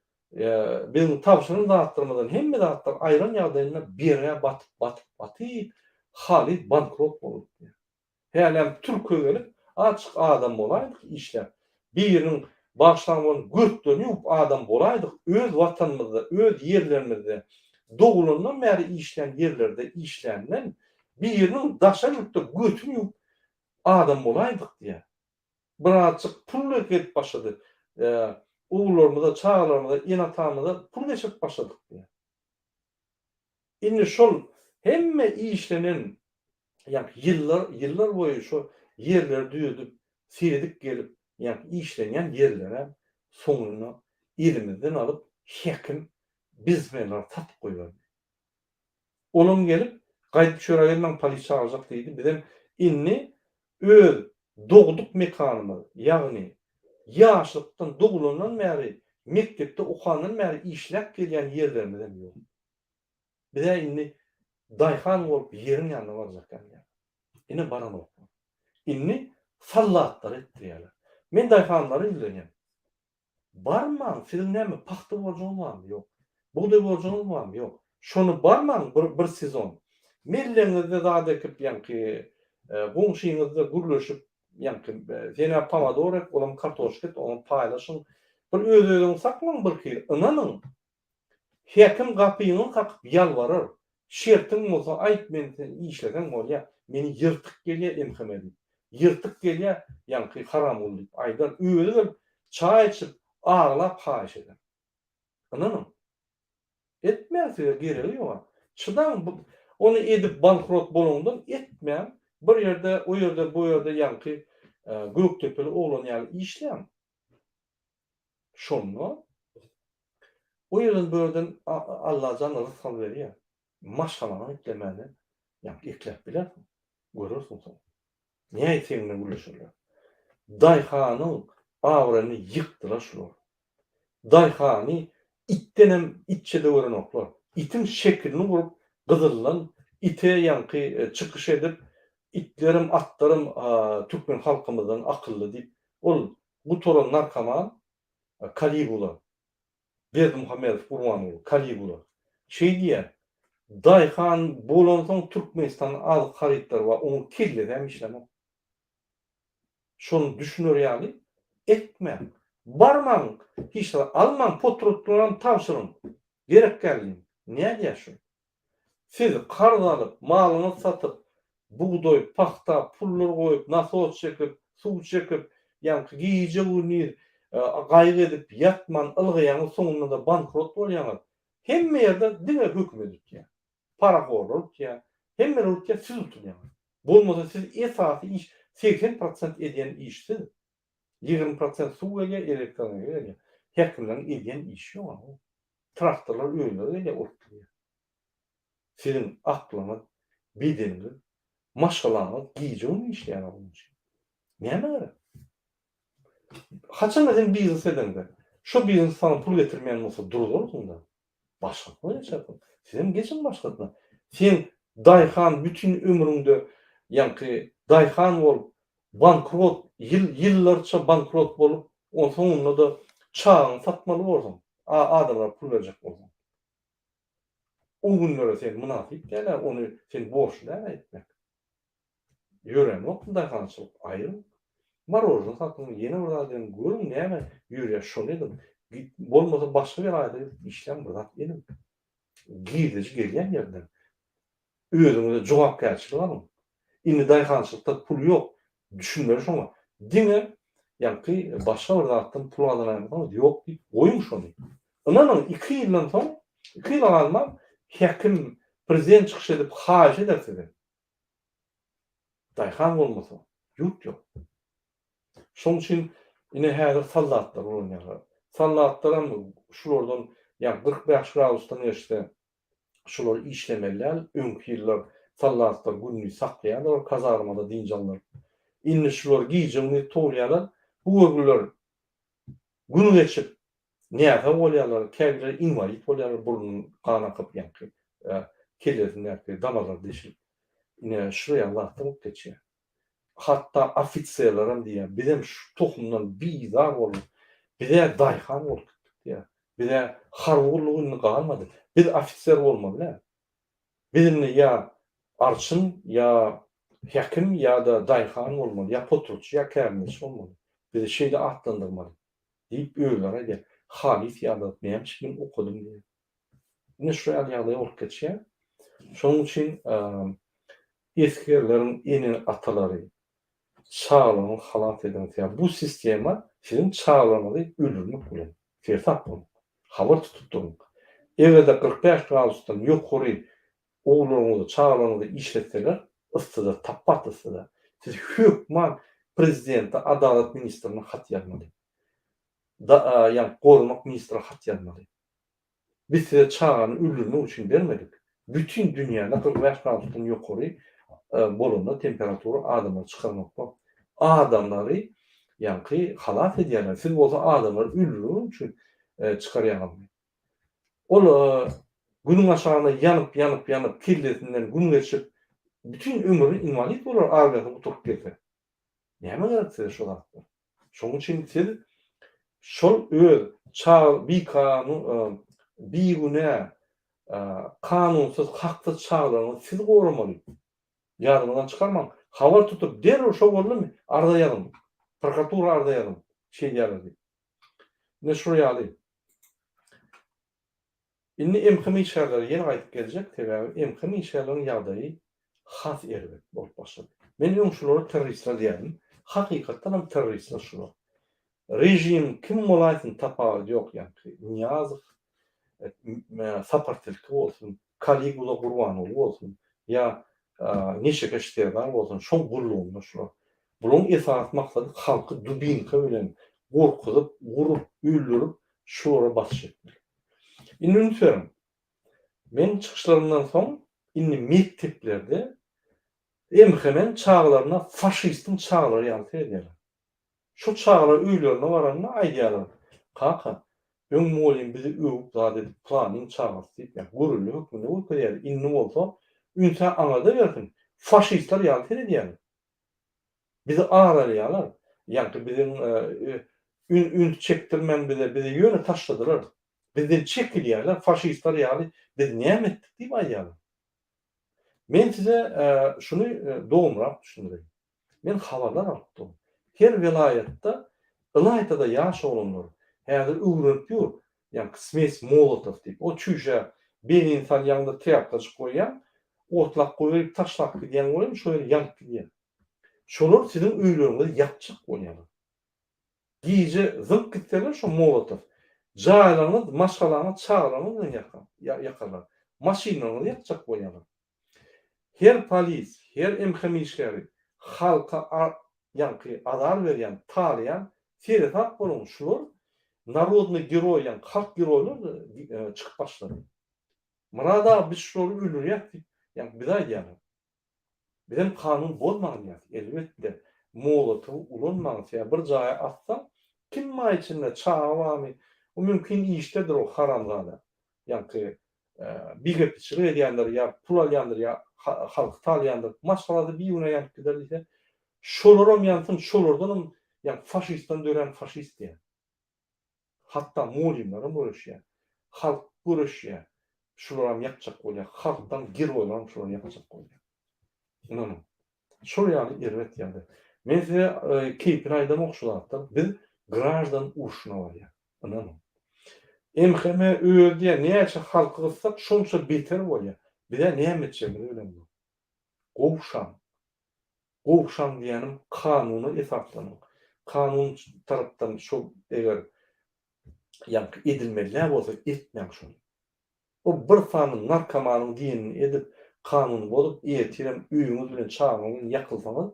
biziň tabşyran zatlarymyzdan hemme zatlary aýran ýagdaýynda bergä batyp, batyp, batyp, halys bankrot bolduk diýýär. Hälem türke gelip, azjyk adam bolaýdyk işläp, biriniň bagyşlan bolan götlerini ýuwup adam bolaýdyk, öz watanymyzda, öz ýerlerimizde dogulandan bäri işlän ýerlerde işländen, biriniň daşary ýurtda götüni ýuwup adam bolaýdyk diýýär. Birazjyk pul gelip başlady. Ogullarymyza, çagalarymyza, ene-atamyza pul geçirip başladyk diýýär. Indi şol hemme işlenen, ýagny ýyllar, ýyllar boýy şo ýerleri düzedip, seredip gelip, ýagny işlenýän ýerlerem soňunda elimizden alyp, häkim biznesmenlere satyp goýberdi. Olam gelip, gaýdyp şu ýere gelmäň, polis çagyrjak diýdi. Bizem indi öz dogduk mekanymyz, ýagny ýaşlykdan, doglandan bäri, mekdepde okandan bäri işläp gelýän ýerlerimizem ýok. Biz-ä indi daýhan bolup ýeriň ýanyna barjak ýaly. Ine baranoklar. Indi sallatlar etdirýärler. Men daýhanlara ýüzlenýän. Barmaň, siziň näme pagta borjuňyz barmy? Ýok. Bugdaý borjuňyz barmy? Ýok. Şony barmaň bir bir sezon. Mellegiňizde zat ekip ýaňky goňşyňyzda gürleşip ýaňky sen-ä pomidor ek, olam kartoşka et, oňa paýlaşyň. Bir öz-özüňizi saklaň birhili, ynanyň. Häkim gapyňy kakyp ýalbarar. Şertiň bolsa aýt men sen işleseň bolýa. Meni ýyrtyk gelýä MHM diýip. Ýyrtyk gelýä ýaňky Haramgul diýip aýdar. Özi gelip çaý içip aglap haýyş eder. Ynanyň. Etmäň size geregi ýoga. Çydaň bu ony edip bankrot bolaňdan etmäň. Bir ýerde o ýerde bu ýerde ýaňky Gökdepeli oglan ýaly işläň. Şonda o ýerden bu ýerden Allajan rysgal berýär. Maşgalaňy eklemäne ýa ekläp bilersiň. Görersiň soň. Nädip seň bilen gürleşerler. Daýhanyň abraýyny ýykdylar şular. Daýhany itdenem itçe-de görenoklar. Itiň şekilini gurup gyzyldan ite ýaňky çykyş edip itlerem atlaram türkmen halkymyzdan akylly diýip ol Gutaran narkoman Kaligula, Berdimuhamedow Gurbanguly, Kaligula, şeý diýýär, Daýhan bolansoň Türkmenistanda azyk harytlary bar, onuň kellesi hem işlänok. Şony düşüner ýaly etmäň. Barmaň, hiç zat almaň, potratlaram tabşyryň. Gerek däl diýiň. Nädýär şu? Siz karz alyp, malyňyzy satyp, bugdaý, pagta, pullar goýup, nasos çekip, suw çekip, ýaňky gije-gündiz gaýgy edip ýatman ylgaýaňyz, soňunda-da bankrot bolýaňyz. Hemme ýerde diňe hökümet utýar. Parahorlar utýar. Hemmeler utýar, siz utulýaňyz. Bolmasa siz esasy iş 80 prosent edýän iş siz. 20 prosent suw gelýär, elektroenergiýa gelýär. Häkimleriň edýän işi ýok. Traktorlar özleri gelýär urup gidýär. Siziň aklyňyz, bedeniňiz, maşgalaňyz gije-gündiz işleýär onuň üçin. Nämä gerek? Haçanda sen biznes edeňde, şo biznes saňa pul getirmeýän bolsa durzarsyň-da. Başgasyna geçersiň. Sizem geçiň başgasyna. Sen daýhan bütin ömrüňde ýaňky daýhan bolup bankrot ýyl ýyllarça bankrot bolup on soňunda-da çagaňy satmaly borsuň a adamlara pul berjek bolsaň. O günlere sen mynasyp däl-ä ony sen borçly däl-ä etmek. Ýörenokmy daýhançylyk aýryň. Marožny satyň ýene bir zat ediň görüň näme ýörýär şony ediň. Bolmasa başga welaýata gidip işläň bir zat ediň. Girdeji gelýän ýerinden özüňize jogapkärçilik alyň. Indi daýhançylykda pul ýok. Düşünmeli şoňa. Diňe ýaňky başga bir zatdan pul gazanaýmasaňyz ýok diýip goýuň şony. Ynanyň iki ýyldan soň iki ýyla galman häkim prezident çykyş edip haýyş eder size. Daýhan bolmasa, ýurt ýok. Şoň üçin ine häzir soldatlar ulanýarlar. Soldatlaram şulardan ýa 45 gradusdan geçse şular işlemeli däl. Öňki ýyllar soldatlar gündiz saklaýarlar kazarmada dynç aldyryp. Indi şular gije-gündiz towlaýarlar. Bu görgüler gün geçip Näsag bolýarlar, käbirleri inwalid bolýarlar, burnundan gan akyp, ýaňky kellesindäki damarlar deşilip. Ine, şular ýaly zatlar bolup geçýär. Hatda ofiserlerem diýýär, bizem şu tohumdan bizar bolduk. Biz-ä daýhan bolup gitdik diýýär. Bize harby gulluk indi galmady. Biz ofiser bolmaly däl. Biz indi ýa arçyn, ýa häkim, ýa-da daýhan bolmaly, ýa potratçy, ýa kärendeçi bolmaly. Bizi şeýle atlandyrmaly diýip özleri aýdýar. Halys ýadadyk, näme üçin men okadym diýýär. Ine şu ýaly ýagdaý bolup geçýär. Şonuň üçin esgerleriň ene-atalary çagalaryňyzy halas ediň. Sebäbi bu sistema siziň çagalaryňyzy öldürmek bilen seresap boluň. Habar tutup duruň. Eger-de 45 gradusdan ýokary ogullaryňyzy, çagalaryňyzy işletseler, yssyda, tapbat yssyda, siz hökman prezidente, adalat ministrine hat ýazmaly. Da, ýagny goranmak ministre hat ýazmaly. Biz size çagany öldürmek üçin bermedik. Bütin dünýäde 45 gradusdan ýokary bolanda temperatura adamlary çykarmakda. Adamlary ýaňky halas edýärler. Siz bolsa adamlary öldürmek üçin çykarýaňyzmy? Ol günüň aşagynda ýanyp ýanyp ýanyp kellesinden gün geçip bütin ömrüni inwalid bolar armiýasyny gutaryp gelse. Nämä gerek size şo zatlar? Şonuň üçin siz şol öz çag bikanun bigünä kanunsyz haksyz çagalaryňyzy siz goramaly. Ýadyňyzdan çykarmaň. Habar tutup derrew şo boldumy arza ýazyň. Prokuratura arza ýazyň. Şeýdýärler diýip. Ine şul ýaly. Indi MHM işgärleri ýene gaýdyp geljek, sebäbi MHM işgärleriniň ýagdaýy has erbet bolup başlady. Men öň şulara terroristler diýerdim. Hakykatdan hem terroristler şular. Režim kim bolaýsyn tapawudy ýok ýaňky Nyýazow, Sapar Tilki bolsun, Kaligula Gurbanguly bolsun ýa Neşekeş Serdar bolsun şoň gullugynda şular. Bularyň esasy maksady halky dubinka bilen gorkuzyp, urup, öldürip şulara basyş etmek. Indi üns beriň. Meniň çykyşlarymdan soň indi mekdeplerde MHM-niň çagalaryna faşistiň çagalary ýaly seredýärler. Şo çagalar öýlerine baranda aýdýarlar, Kaka, öň mugallym bizi öwüp zat edip pylanyň çagasy diýip, ýa görelde hökmünde görkezýärdi, indi bolsa ünse aňyrda bersin, faşistler ýaly seredýärler. Bizi aralýarlar. Ýaňky biziň üns çekdirmän bize, bizi ýöne taşladylar. Bizden çekilýärler, faşistler ýaly biz näme etdik diýip aýdýarlar. Men size şuny dogumrak düşündireýin. Men habarlar alyp durun. Her welaýatda, ylaýta-da ýaş oglanlar häzir öwrenip ýör, ýaňky smes molotow diýip, o çüýşä benzin salýaň-da trýapkajyk goýýaň, otlap goýberip taşlap gidýäň welin şo ýer ýanyp gidýär. Şolar siziň öýleriňizi ýakjak bolýarlar. Gije zyňyp gitseler şo molotow jaýlaryňyz, maşgalaňyz, çagalaryňyz bilen ýakarlar. Maşynlaryňyzy ýakjak bolýarlar. Her polis, her MHM işgäri halka ýaňky azar berýän, talaýan seresap boluň şular narodnyý geroý ýaňky halk geroýlar çykyp başlady. Myrat aga biz şulary öldürýäs diýip ýaňky bize aýdýarlar. Bizem kanun bozmaň diýýäs. Elbetde molotowy ulanmaň sebäbi bir jaýa atsaň kim bar içinde çaga barmy o mümkin işdedir o haramzada ýaňky bigepiçilik edýändir ýa pul alýandyr ýa halky talaýandyr maşgalasy bigünä ýanyp gider diýse şolaram ýansyn şolardanam ýaňky faşistden dörän faşist diýýär. Hatda mugallymlaram göreşýär. Halk göreşýär. Şularam ýakjak bolýar. Halkdan geroýlaram şulary ýakjak bolýar. Ynanyň. Şol ýaly erbet ýagdaý. Men size keýpini aýdamok şu zatlar. Biz graždan urşuna barýas. Ynanyň. MHM özi diýýär, näçe halky gyssak, şonça beter bolýar. Bizä näme etjegimizi bilemzok. Gowşaň. Gowşaň diýýänim kanuna esaslanyň. Kanun tarapdan şo eger ýaňky edilmeli däl bolsa etmäň şony. O bir sany narkomanyň diýenini edip kanuny bozup ertirem öýüňiz bilen çagaňyz bilen ýakylsaňyz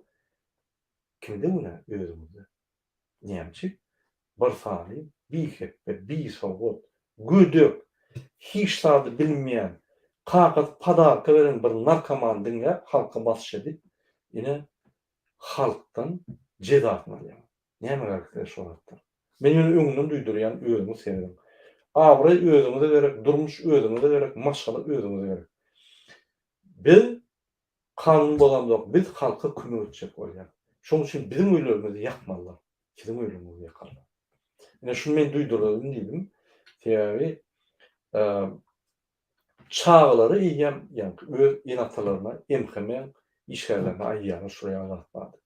kimde günä özüňizde. Näme üçin? Bir sany bihepbe, bisowat, gödek, hiç zady bilmeýän, kakasy podarka beren bir narkomany diňläp halka basyş edip, ine, halkdan jezasyny alýaňyz. Näme gerek size şo zatlar? Men ýöne öňünden duýdurýan, özüňiz serediň. Abraý özüňize gerek, durmuş özüňize gerek, maşgala özüňize gerek. Biz. Kanun bozamzok, biz halka kömek etjek bolýas. Şoň üçin biziň öýlerimizi ýakmazlar, siziň öýleriňizi ýakarlar. Ine şuny men duýduraryn diýdim. Sebäbi çagalary eýýäm ýaňky öz ene-atalaryna MHM-iň işgärlerine aýdýarlar şular ýaly zat bardy.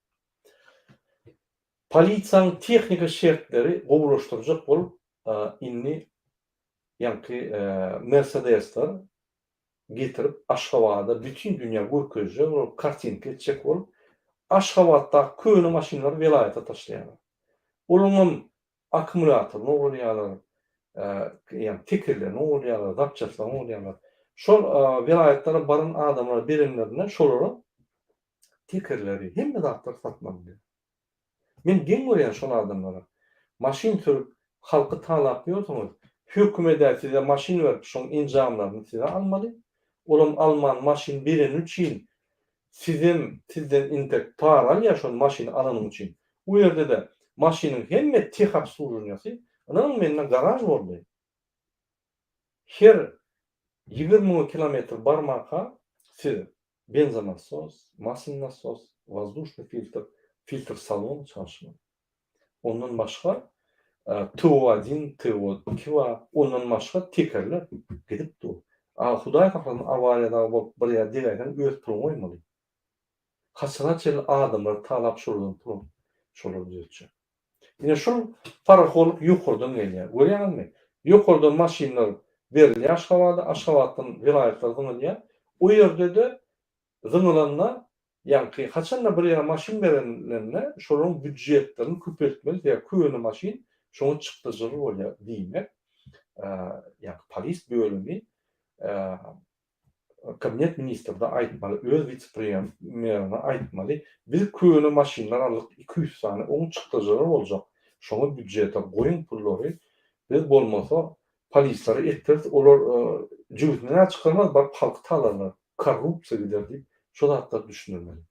Polisiýanyň tehnika şertleri gowulaşdyrjak bolup indi ýaňky Mersedesler getirip Aşgabada bütin dünýä görkezjek bolup kartinka etjek bolup Aşgabatdaky köne maşynlary welaýata taşlaýarlar. Olaňam akkumulýatoryny ogurlaýarlar, ýagny tekerlerini ogurlaýarlar, zapçastlaryny ogurlaýarlar. Şol welaýatlara baran adamlara berenlerinde şolara tekerleri, hemme zatlary satyn alynýar. Men geň görýän şol adamlara. Maşyn sürüp halky talap ýörsüňiz, hökümedä size maşyn berip şoň enjamlaryny size almaly, olam alman maşyn bereni üçin sizem sizden intek para alýar şol maşyny alanyň üçin. U ýerde-de maşynyň hemme tehobsluženiýasy ynanyň mende garaž boldy. Her 20 müň kilometr barmaka siz Benzonasos, maslnasos, wozdušnyý filtr, filtr salona çalşylan. Ondan başga TO-odin, TO-iki bar, ondan başga tekerler gidip dur. A Hudaý saklasyn awariýa dagy bolup bir ýere degäýseň öz puluňy goýmaly. Haçana çenli adamlary talap şolardan pul alyp şolary düzetjek. Ine şul parahorluk ýokardan gelýär. Görýäňizmi? Ýokardan maşynlar berilýär Aşgabada, Aşgabatdan welaýatlara zyňylýar. O ýerde-de zyňylanda, ýaňky haçanda bir ýere maşyn berilende, şolaryň býudjetlerini köpeltmeli, sebäbi köne maşyn şoňa çykdajyly bolýar diýmek, ýaňky polis bölümi Kabinet ministrde aýtmaly, öz wise-premýerine aýtmaly, biz köne maşynlar aldyk 200 sany, oň çykdajylary boljak, şoňa býudžete goýuň pullary, biz bolmasa polislere etdiris, olar jübüsinden-ä çykarmaz, baryp halky talarlar, korrupsiýa gider diýip, şo zatlary düşündirmeli.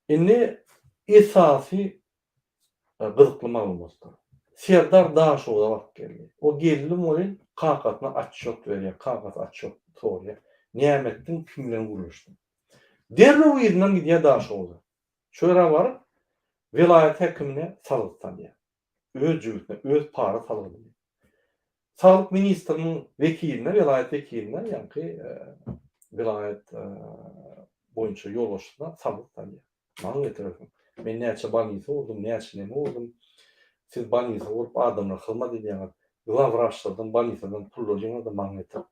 Indi esasy Gyzykly maglumatlar. Serdar Daşoguza baryp geldi. O geldi welin kakasyna otçýot berýär. Kakasy otçýot soraýar. Näme etdiň, kim bilen gürleşdiň? Derrew yzyndan gidýär Daşoguza. Şo ýere baryp, welaýat häkimine salgyt salýar. Öz jübüsine, öz para salgydyny. Saglyk ministriniň wekiline, welaýat wekiline, ýaňky welaýat boýunça ýolbaşçysyna salgyt salýar. Maňa getirersiň. Men näçe bolnisa gurdum, näçe neme gurdum. Siz bolnisa gurup adamlara hyzmat edýäňiz. Glawwraçlardan, bolnisadan pul alýaňyz-da maňa getir.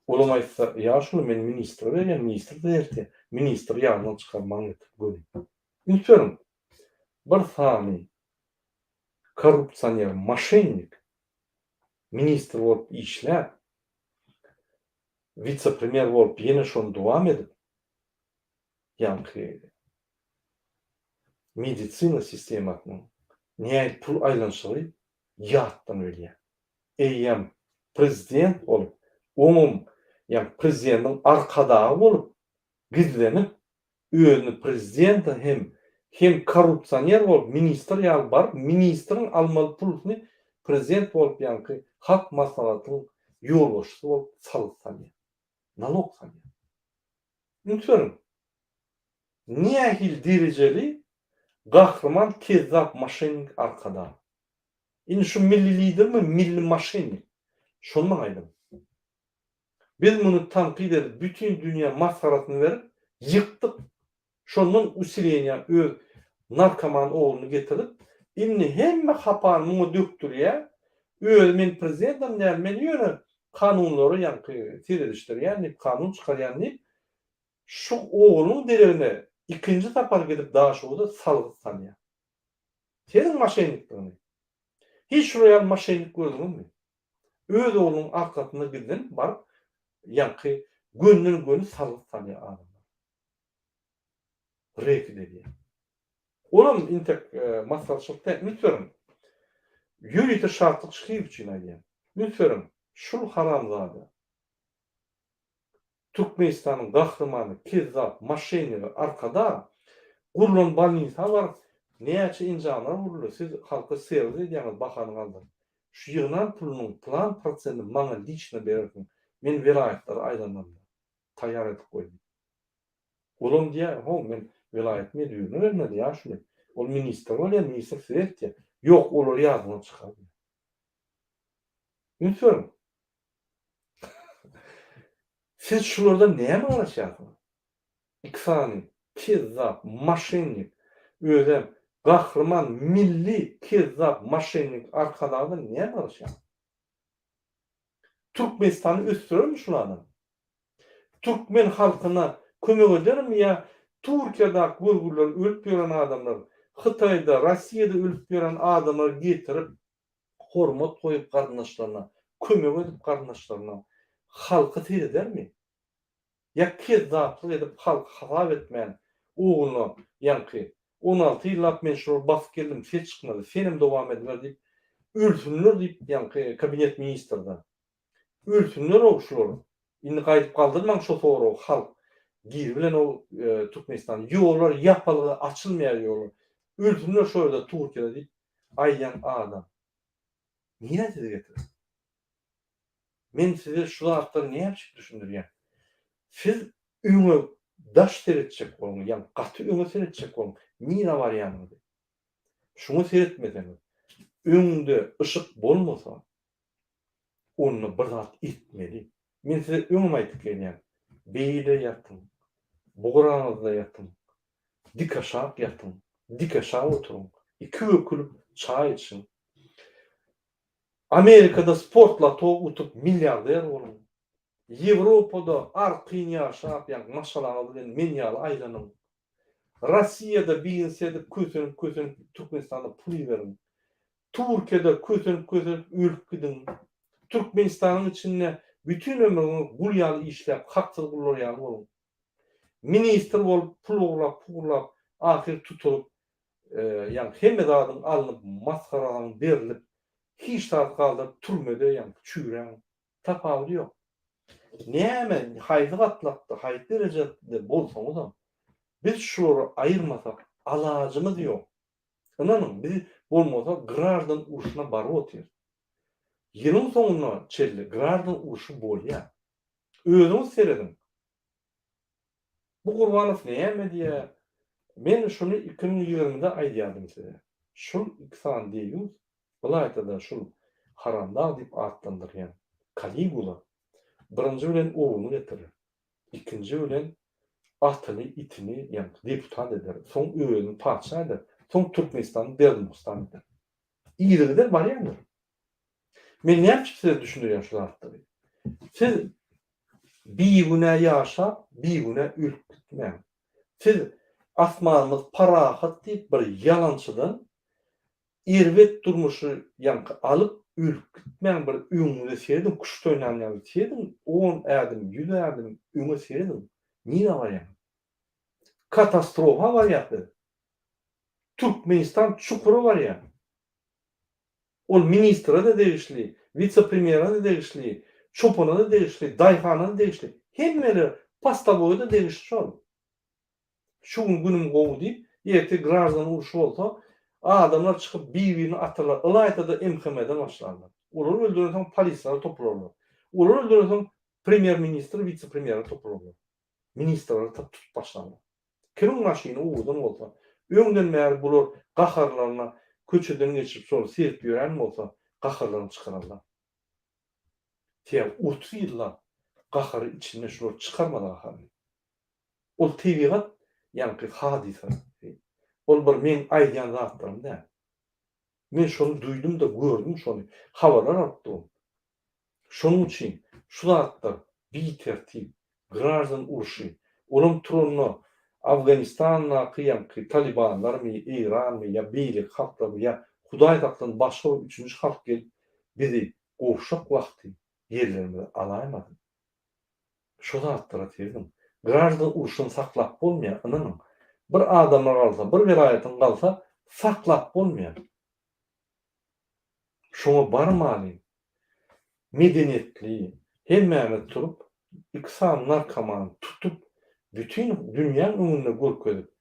Olam aýtsa, ýaşuly men ministre berýän, ministr düzeltýär. Ministr ýadyndan çykar maňa getir göni. Üns beriň. Bir sany korrupsioner, moşennik ministr bolup işläp, wise-premýer bolup ýene şony dowam edip, ýaňky medisina sistemasynyň nähili pul aýlanyşygy ýatdan bilýär. Eýýäm prezident bolup, oňam ýaňky prezidentiň arkadagy bolup gizlenip, özüni prezidente hem hem korrupsioner bolup ministr ýaly baryp ministriň almaly pulusyny prezident bolup ýaňky halk maslahatyň ýolbaşçysy bolup salgyt salýar. Nalog salýar. Üns beriň. Nähili derejeli gahryman kezzap moşennik Arkadag. Indi şu milli lidermi milli moşennik? Şony maňa aýdyň. Biz muny tankyt edip bütin dünýä masgarasyny berip ýykdyk. Şondan usileniýa öz narkoman ogluny getirip indi hemme hapany muňa dökdürýä. Özi men prezidentam däl men ýöne kanunlary ýaňky seredişdirýän diýip kanun çykarýan diýip şu oglunyň deregine ikinji sapar gidip Daşoguza salgyt salýar. Seniň maşennikligiňi. Hiç şular ýaly maşennik gördüňizmi? Öz oglunyň arkasynda gizlenip baryp ýaňky gönden göni salgyt salýar adamlara. Reket edýär. Olam intek masgaraçylyk däl. Üns beriň. Ýörite Şatlyk Şyhyýew üçin aýdýan. Üns beriň. Şul haramzada Türkmenistanyň gahrymany kezzap moşennigi Arkadag gurlan bolnisa baryp näçe enjamlar guruldy siz halka serwis edýäňiz bahany galdyryp şu ýygnan pulunyň plan prosentini maňa liçno berersiň men welaýatlara aýlanamda. taýýar edip goý diýip. Olam diýýär, how, men welaýat müdirine bermeli ýaşuly. Ol ministr bolýar, ministr size eltýär. Ýok, olary ýadyňdan çykar diýýär. Üns beriň. Siz şulardan näme garaşýarsyňyz? Iki sany kezzap, moşennik, özem gahryman milli kezzap, moşennik Arkadagdan näme garaşýarsyňyz? Türkmenistany ösdürermi şul adam? Türkmen halkyna kömek edermi ýa Türkiýedaky görgüliler ölüp ýören adamlar, Hytaýda, Rossiýada ölüp ýören adamlary getirip hormat goýup garyndaşlaryna, kömek edip garyndaşlaryna halky seredermi? Ýa kezzaplyk edip halky hasap etmän ogluna ýaňky 16 ýyllap men şulary basyp geldim ses çykmady senem dowam ediber diýip ölsünler diýip ýaňky kabinet ministrde ölsünler-ow şular indi gaýdyp galdyrmaň şo soragy halk giribilen-ow Türkmenistan ýollar ýapalgy açylmaýar ýollar ölsünler şo ýerde Türkiýede diýip aýdýan adam nirä sizi getirer? Men size şu zatlary näme üçin düşündirýän? Siz öňe daş seretjek boluň, ýagny gaty öňe seretjek boluň, nirä barýanyňyzy. Şuňa seretmeseňiz, öňde yşyk bolmasa, onda bir zat etmeli. Men size öňem aýdyp gelýän, beýle ýatyň, bugraňyzda ýatyň, dikaşak ýatyň, dikaşak oturyň, iki bökülip çaý içiň. Amerikada sport loto utup milliarder boluň. Ýewropada arkaýyn ýaşap ýa maşgalaňyz bilen men ýaly aýlanyň. Rossiýada biznes edip kösenip kösenip Türkmenistana pul iberiň. Türkiýede kösenip kösenip ölüp gidiň. Türkmenistanyň içinde bütin ömrüňiz gul ýaly işläp haksyz gullar ýaly boluň. Ministr bolup pul ogurlap pugurlap ahyr tutulyp ýaňky hemme zadyň alnyp masgaralaň berilip hiç zat galdyryp türmede ýaňky çüýräň tapawudy ýok. Näme haýsy gatlakda haýsy derejede bolsaňyzam biz şulary aýyrmasak alajymyz ýok. Ynanyň biz bolmasa graždan urşuna baryp otyrys. Ýylyň soňuna çenli graždan urşy bolýar. Özüňiz serediň Bu Gurbanow näme diýýär? Men şuny 2020-de aýdýardym size. Şul iki sany deýýus, ylaýta-da şul Haramdag diýip atlandyrýan Kaligula birinji bilen ogluny getirer. Ikinji bilen atyny, itini, ýagny deputat eder. Soň özüni patyşa eder. Soň Türkmenistany Berdimuhstan eder. Yzygider barýandyr. Men näme üçin size düşündirýän şu zatlary? Siz bigünä ýaşap, bigünä ölüp gitmäň. Siz asmanymyz parahat diýip bir ýalançydan erbet durmuşy ýaňky alyp ölüp gitmäň bir öňüňize serediň küşt oýnan ýaly serediň on ädim ýüz ädim öňe serediň nirä barýaňyz? Katastrofa barýas biz. Türkmenistan çukura barýar. Ol ministre-de degişli, wise-premýere-de degişli, çopana-da degişli, daýhana-da degişli. Hemmeler, postowoýa-da degişli şol. Şu gün günüm gowy diýip, ertir graždan urşy bolsa, adamlar çykyp bir-birini atarlar, ylaýta-da MHM-den başlarlar. Olary öldürensoň polislere topularlar. Olary öldürensoň premýer-ministr, wise-premýere topularlar. Ministrleri tutup başlarlar. Kimiň maşyny owadan bolsa, öňden bäri bular gaharlaryna köçeden geçip şol serip ýören bolsa, gaharlaryny çykararlar. Sebäbi 30 ýyllap gahary içinde şular çykarmady gaharyny. Ol tebigat ýaňky hadysa. Ol bir meň aýdýan zatlarym däl. Men şony duýdum-da gördüm şony. Habarlar alyp durun. Şonuň üçin şu zatlar bitertip, graždan urşy, olam turanda Afganistandaky ýaňky talibanlarmy, Eýranmy ýa beýleki halklarmy ýa Hudaý saklasyn başga bir üçünji halk gelip bizi gowşak wagty ýerlerimizi alaýmasyn. Şo zatlara serediň. Graždan urşuny saklap bolmaýar, ynanyň. Bir adamlar galsa, bir welaýatyň galsa saklap bolmaýar. Şoňa barmalyň. Medeniýetli, hemmämiz turup, iki sany narkomany tutup, bütin dünýäň öňünde görkezip,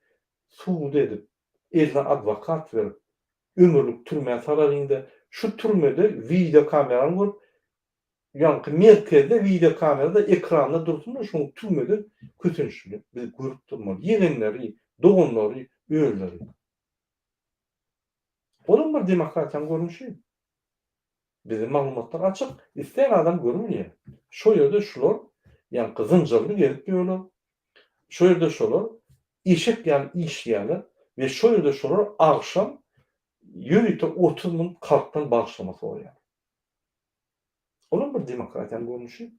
sud edip, eline adwokat berip, ömürlik türmä salalyň-da, şu türmede wideokamerany görüp, Ýaňky merkezde wideokamerada ekranda dursun-da şoň türmede kösenişini biz görüp durmaly. Ýegenleri, doganlary, özleri. Olam bir demokratiýanyň görnüşi. Bizde maglumatlar açyk, islän adam görüp bilýär. Şo ýerde şular ýaňky zynjyrly gezip ýörler. Şo ýerde şolar eşek ýaly işleýärler we şo ýerde şolar agşam ýörite 30 minut halkdan bagyşlama soraýar. Olam bir demokratiýanyň görnüşi.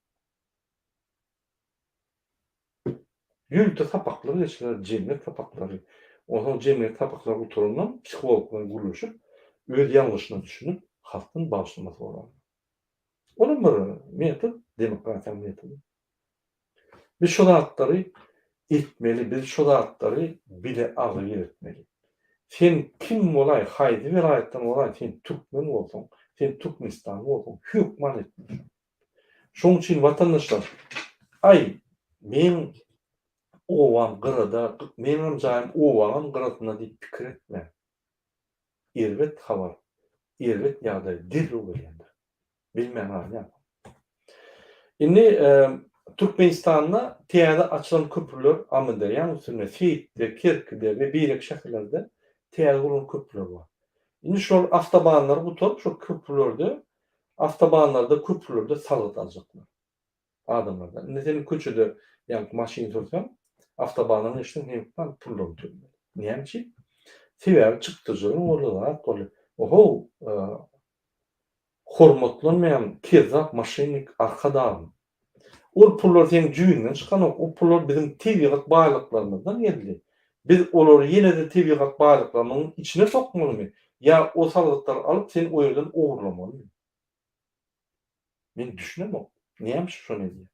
Ýörite sapaklar geçiler, jemgyýet sapaklary. Onsoň jemgyýet sapaklary gutarandan psiholog bilen gürleşip, öz ýalňyşyna düşünip, halkdan bagyşlama sorarlar. Olam bir metod, demokratiýanyň metody. Biz şo zatlary etmeli, biz şo zatlary bile agzybir etmeli. Sen kim bolaý, haýsy welaýatdan bolaý, sen türkmen bolsaň, sen türkmenistanly bolsaň, hökman etmeli şony. Şoň üçin watandaşlar, aý, meň obam gyrada, meňem jaýym obaňam gyrasynda diýip pikir etmäň. Erbet habar, erbet ýagdaý derrew gelýändir. Bilmän galýaň. Indi Türkmenistanda täze açylan köprüler Amyderýaň üstünde, Seýitde, Kerkide we beýleki şäherlerde täze gurlan köprüler bar. Indi şol awtobanlary gutaryp şol köprülerde, awtobanlarda, köprülerde salgyt aljaklar adamlardan. Indi sen köçede ýaňky maşyn sürseň, awtobandan geçseň hökman pullaryny tölemeli. Näme üçin? Sebäbi çykdajylaryň boldy, zat boldy. Ohow, Hormatlanmaýan kezzap moşennik Arkadagym. Ol pullar seň jübiňden çykanok, o pullar biziň tebigat baýlyklarymyzdan geldi. Biz olary ýene-de tebigat baýlyklarymyzyň içine sokmalymy ýa o salgytlary alyp sen o ýerden ogurlamalymy? Men düşünemok, näme üçin şony edýär?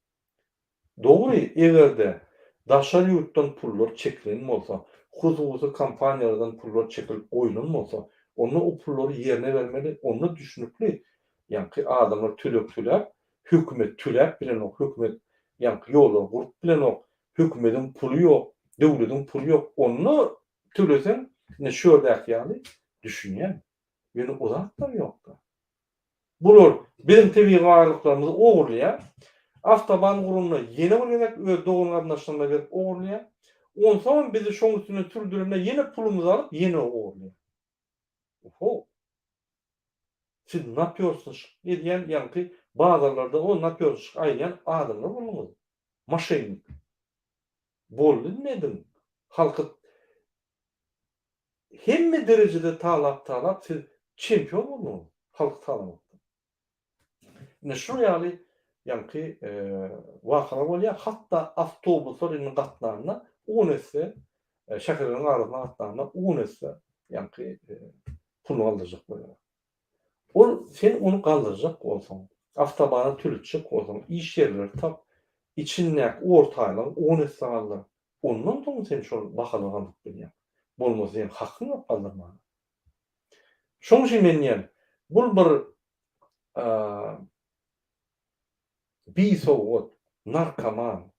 Dogry, eger-de daşary ýurtdan pullar çekilen bolsa, hususy kompaniýalardan pullar çekilip goýlan bolsa, onda o pullary ýerine bermeli, onda düşnükli, ýaňky adamlar töleg töläp, hökümet töläp bilenok, hökümet ýaňky ýollary gurup bilenok, hökümediň puly ýok, döwlediň puly ýok, onda töleseň, ine şu ýerdäki ýaly, düşünýän. Ýöne o zatlar ýok-da. Bular biziň tebigy baýlyklarymyzy ogurlaýar. Awtoban guranda ýene bir gezek öz dogan-garyndaşlaryna berip ogurlaýar. Onsoňam bizi şoň üstünden sürdürende ýene pulumyzy alyp ýene ogurlaýar. Oho! Siz napýorstnyşyk edýän ýaňky bazarlarda o napýorstnyşyk aýdýan adamlar bolduňyz. Moşennik. Boldy indi ediň. Halky Hemme derejede talap talap siz çempion bolduňyz halky talamakda. Ine şular ýaly ýaňky wakalar bolýar. Hatda awtobuslar indi gatnanda on esse şäherleriň arasynda gatnanda on esse ýaňky puluny galdyrjak bolýarlar. Ol sen ony galdyrjak bolsaň, awtobana töletjek bolsaň, iş ýerleri tap, içindäki ortaýlygy on esse galdyr. Ondan soň sen şol bahalygy galdyryp bilýäň. Bolmasa seň hakyň ýok galdyrmaga. Şoň üçin men diýýän, bul bir bisowat, narkoman,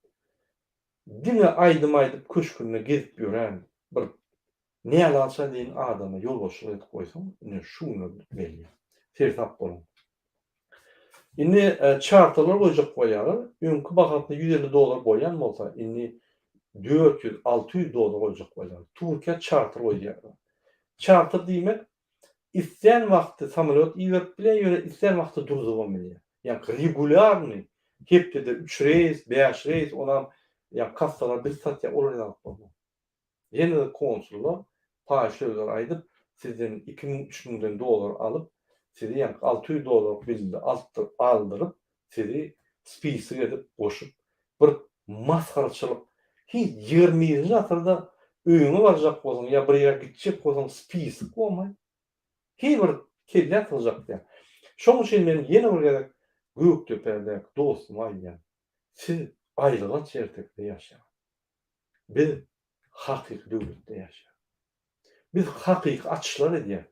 diňe aýdym aýdyp köşgünde gezip ýören bir Nälaça diýen adama ýolbaşçylyk edip goýsaň, ine şu günler gelýär. Seresap boluň. Indi çarterler goýjak bolýarlar. Öňki bahasyna 150 dollar bolýan bolsa, indi 400, 600 dollar goýjak bolýarlar. Türkiýä çarter goýýarlar. Çarter diýmek, islän wagty samolýot iberip bilýär, ýöne islän wagty durzubam bilýär. Ýagny regulýarnyý hepdede üç reýs, bäş reýs, onam ýagny kassalar biz satýar, olar ýaly bolmaz. Ýene-de konsullar paýyş sözler aýdyp, sizden 2000, 3000-den dollar alyp, sizi ýaňky 600 dollarlyk billi altdyr, aldyryp, sizi spisok edip goşup, bir masgaraçylyk. Hiç ýigrimi birinji asyrda öýüňe barjak bolsaň ýa bir ýere gitjek bolsaň spisok bolmaý. Hiç bir kellä sygjak däl. Şoň üçin men ýene bir gezek Gökdepedäki dostuma aýdýan, siz aýylganç ertekde ýaşaýaňyz. Biz hakyky döwletde ýaşaýarys. Biz hakyky açyşlar edýäris.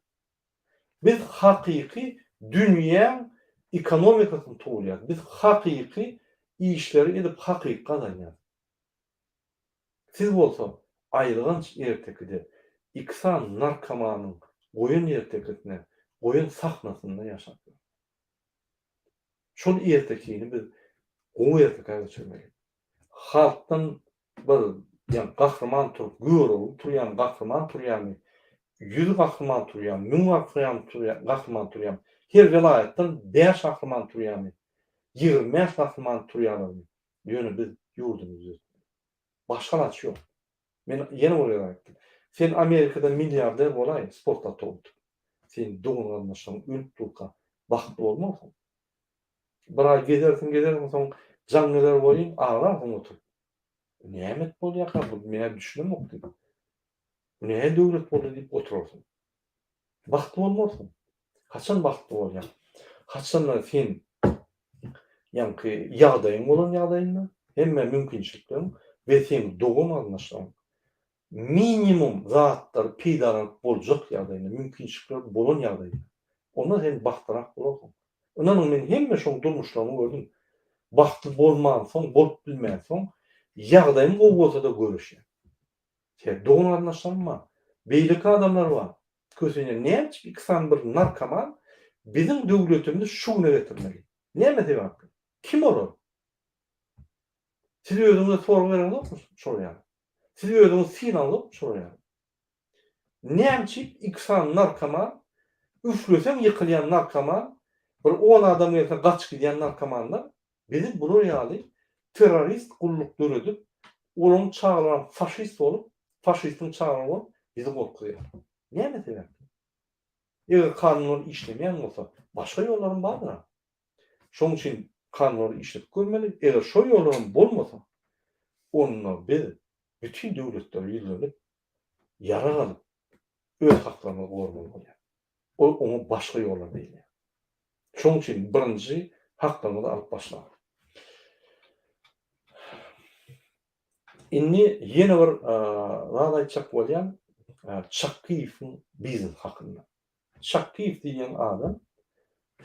Biz hakyky dünýäň ekonomikasyny towlaýarys. Biz hakyky işleri edip hakyky gazanýarys. Siz bolsa aýylganç ertekide iki sany narkomanyň goýan ertekisine, goýan sahnasynda ýaşap ýörsüňiz. Şol ertekini biz gowy ertekä geçirmeli. Halkdan bir ýa gahryman turup, Görogly turýarmy, gahryman turýarmy, ýüz gahryman turýarmy, müň gahryman gahryman turýarmy, her welaýatdan bäş gahryman turýarmy, 25 gahryman turýarlarmy, ýöne biz ýurdumyzy düzetmeli. Başga alaç ýok. Men ýene bir gezek aýtdym. Sen Amerikada milliarder bolaý, sport lotto utup. Sen dogan-garyndaşlaryň ölüp durka bagtly bolmarsyň. Bir aý gezersiň, gezersiň, soň jaň geler welin aglarsyň oturyp. Näme edip bolýarka bu, men-ä düşünemok diýip. Bu nähili döwlet boldy diýip oturarsyň. Bagtly bolmarsyň. Haçan bagtly bolýaň? Haçanda sen ýaňky ýagdaýyň bolan ýagdaýynda, hemme mümkinçilikleriň we seň dogan-garyndaşlaryň minimum zatlary peýdalanyp boljak ýagdaýynda, mümkinçilikler bolan ýagdaýynda, onda sen bagtlyrak bolarsyň. Ynanyň men hemme şoň durmuşlaryny gördüm. Bagtly bolmansoň, bolup bilmänsoň, ýagdaýym gowy bolsa-da göreşýän. Sebäbi dogan-garyndaşlarym bar. Beýleki adamlar bar. Kösenýän. Näme üçin iki sany bir narkoman biziň döwletimizi şu güne getirmeli? Näme sebäpli? Kim olar? Siz özüňize sorag bereňzokmy şol ýaly? Siz özüňizi sylaňzokmy şol ýaly? Näme üçin iki sany narkoman, üfleseň ýykylýan narkoman, bir on adam gelse gaçyp gidýän narkomanlar bizi bular ýaly terrorist gulluk döredip, olaryň çagalaram faşist bolup, faşistiň çagalary bolup bizi gorkuzýar. Näme sebäpli? Eger kanunlar işlemeýän bolsa, başga ýollaram bardyr-a. Şonuň üçin kanunlary işletip görmeli. Eger şo ýollaram bolmasa, onda biz bütin döwletlere ýüzlenip, ýarag alyp, öz haklarymyzy goramaly bolýar. Ol oňa başga ýollar diýilýär. Şonuň üçin birinji haklarymyzy alyp başlamaly. Indi ýene bir zat aýtjak bolýan, Çakgyýewiň biznesi hakynda. Çakgyýew diýlen adam,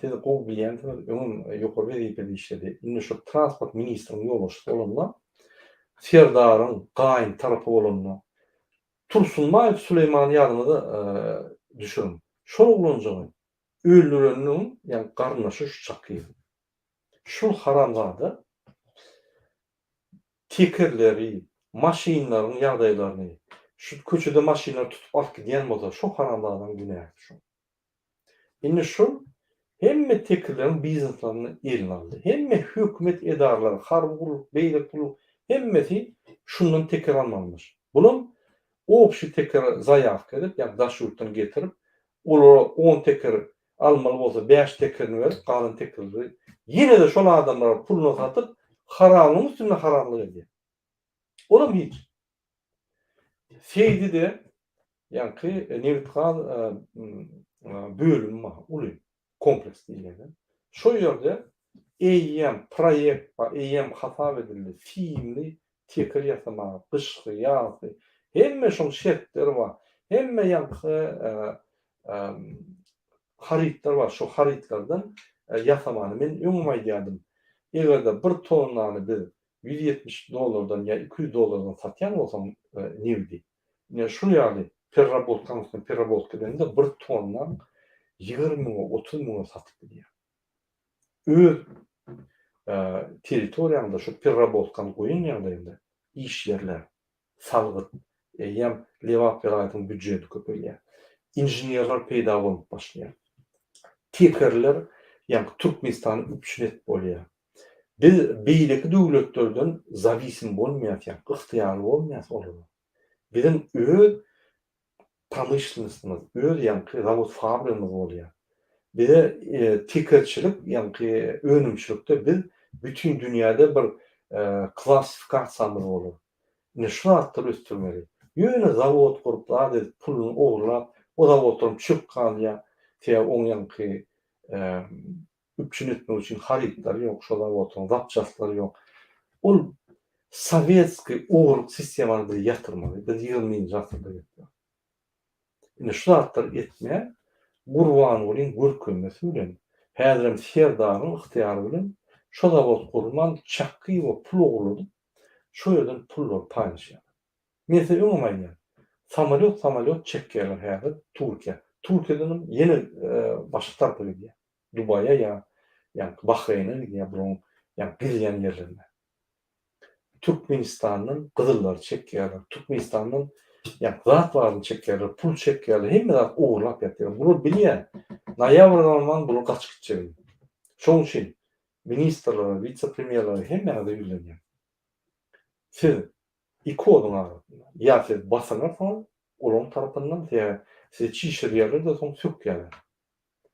siz gowy bilýänsiňiz, öňem ýokary wezipede işledi. Indi şu transport ministriniň ýolbaşçysy bolanda, Serdaryň gaýyn tarapy bolanda, Tursunbaýew Süleýmany ýadyňyza düşüriň. Şol oglanjygy öldüreniniň, ýagny garyndaşy şu Çakyýew. Şul haramzada tekerleri, maşynlaryň ýagdaýlaryny, şu köçede maşynlary tutup alyp gidýän bolsa, şo haramzadanyň günäsi şo. Indi şul hemme tekirleriň bizneslerini eline aldy. Hemme hökümet edaralary, harby gulluk, beýleki gulluk hemmesi şundan teker almalymyş. Bulam obşi teker zaýawka edip, ýagny daş ýurtdan getirip, olara on teker almaly bolsa bäş tekerini berip, galan tekerleri ýene-de şol adamlara puluna satyp, haramlygyň üstünde haramlyk edýär. Olam hiç. Seýdide ýaňky nebit-gaz bölümi bar, uly kompleks diýilýän. Şo ýerde eýýäm proýekt bar, eýýäm hasap edildi, simli teker ýasamaga, gyşky, ýazky, hemme şoň şertleri bar. Hemme ýaňky harytlar bar, şo harytlardan ýasamany. Men öňem aýdýardym, eger-de bir tonnany biz 170 dollardan ýa 200 dollardan satýan bolsaň nebidi, ine şul ýaly perrabotkanyň üstüne perrabotka edende bir tonnaň 20 müňe, 30 müňe satyp bilýäň. Öz territoriýaňda şu perrabotkany goýan ýagdaýyňda iş ýerler, salgyt, eýýäm Lebap welaýatynyň býujeti köpelýär. Inženerler peýda bolup başlaýar. Tekerler, ýagny Türkmenistany üpjün edip bolýar. Biz beýleki döwletlerden zawisim bolmaýas, ýagny ygtyýarly bolmaýas olara. Biziň öz promyşlennostymyz, öz ýaňky zawod-fabrigimiz bolýar. Bize tekerçilik, ýaňky önümçilikde biz bütin dünýäde bir klassifikasiýamyz bolar. Ine şu zatlary ösdürmeli. Ýöne zawod gurup, zat edip, puluny ogurlap, o zawodlaram çöp galýar. Sebäbi oň ýaňky üpjün etmek üçin harytlary ýok, şo zawodlaryň zapçastlary ýok. Ol sowetskiý ogurlyk sistemany biz ýatyrmaly. Biz ýigriminji asyrda gezýäris. Ine şu zatlary etmän, Gurbangulyň görkezmesi bilen, häzirem Serdaryň ygtyýary bilen şo zawod gurulman Çakyýewe pul ogurladyp, şo ýerden pullary paýlaşýarlar. Men size öňem aýdýan. Samolýot samolýot çekýärler häzir Türkiýä. Türkiýedenem ýene başga tarapa gidýär. Dubaýa ýa. Ýaňky Bahreýne gidýär bularyň ýaňky gidilýän ýerlerine. Türkmenistandan gyzyllary çekýärler. Türkmenistandan ýaňky zat baryny çekýärler, pul çekýärler, hemme zat ogurlap ýatýarlar. Bular bilýär. Noýabr bolman bular gaçyp gitjegini. Şonuň üçin ministrlere, wise-premýerlere hemmäňize ýüzlenýän. Siz iki oduň arasynda. Ýa siz basynarsyňyz olaryň tarapyndan, sebäbi sizi çişirýärler-de soň sökýärler.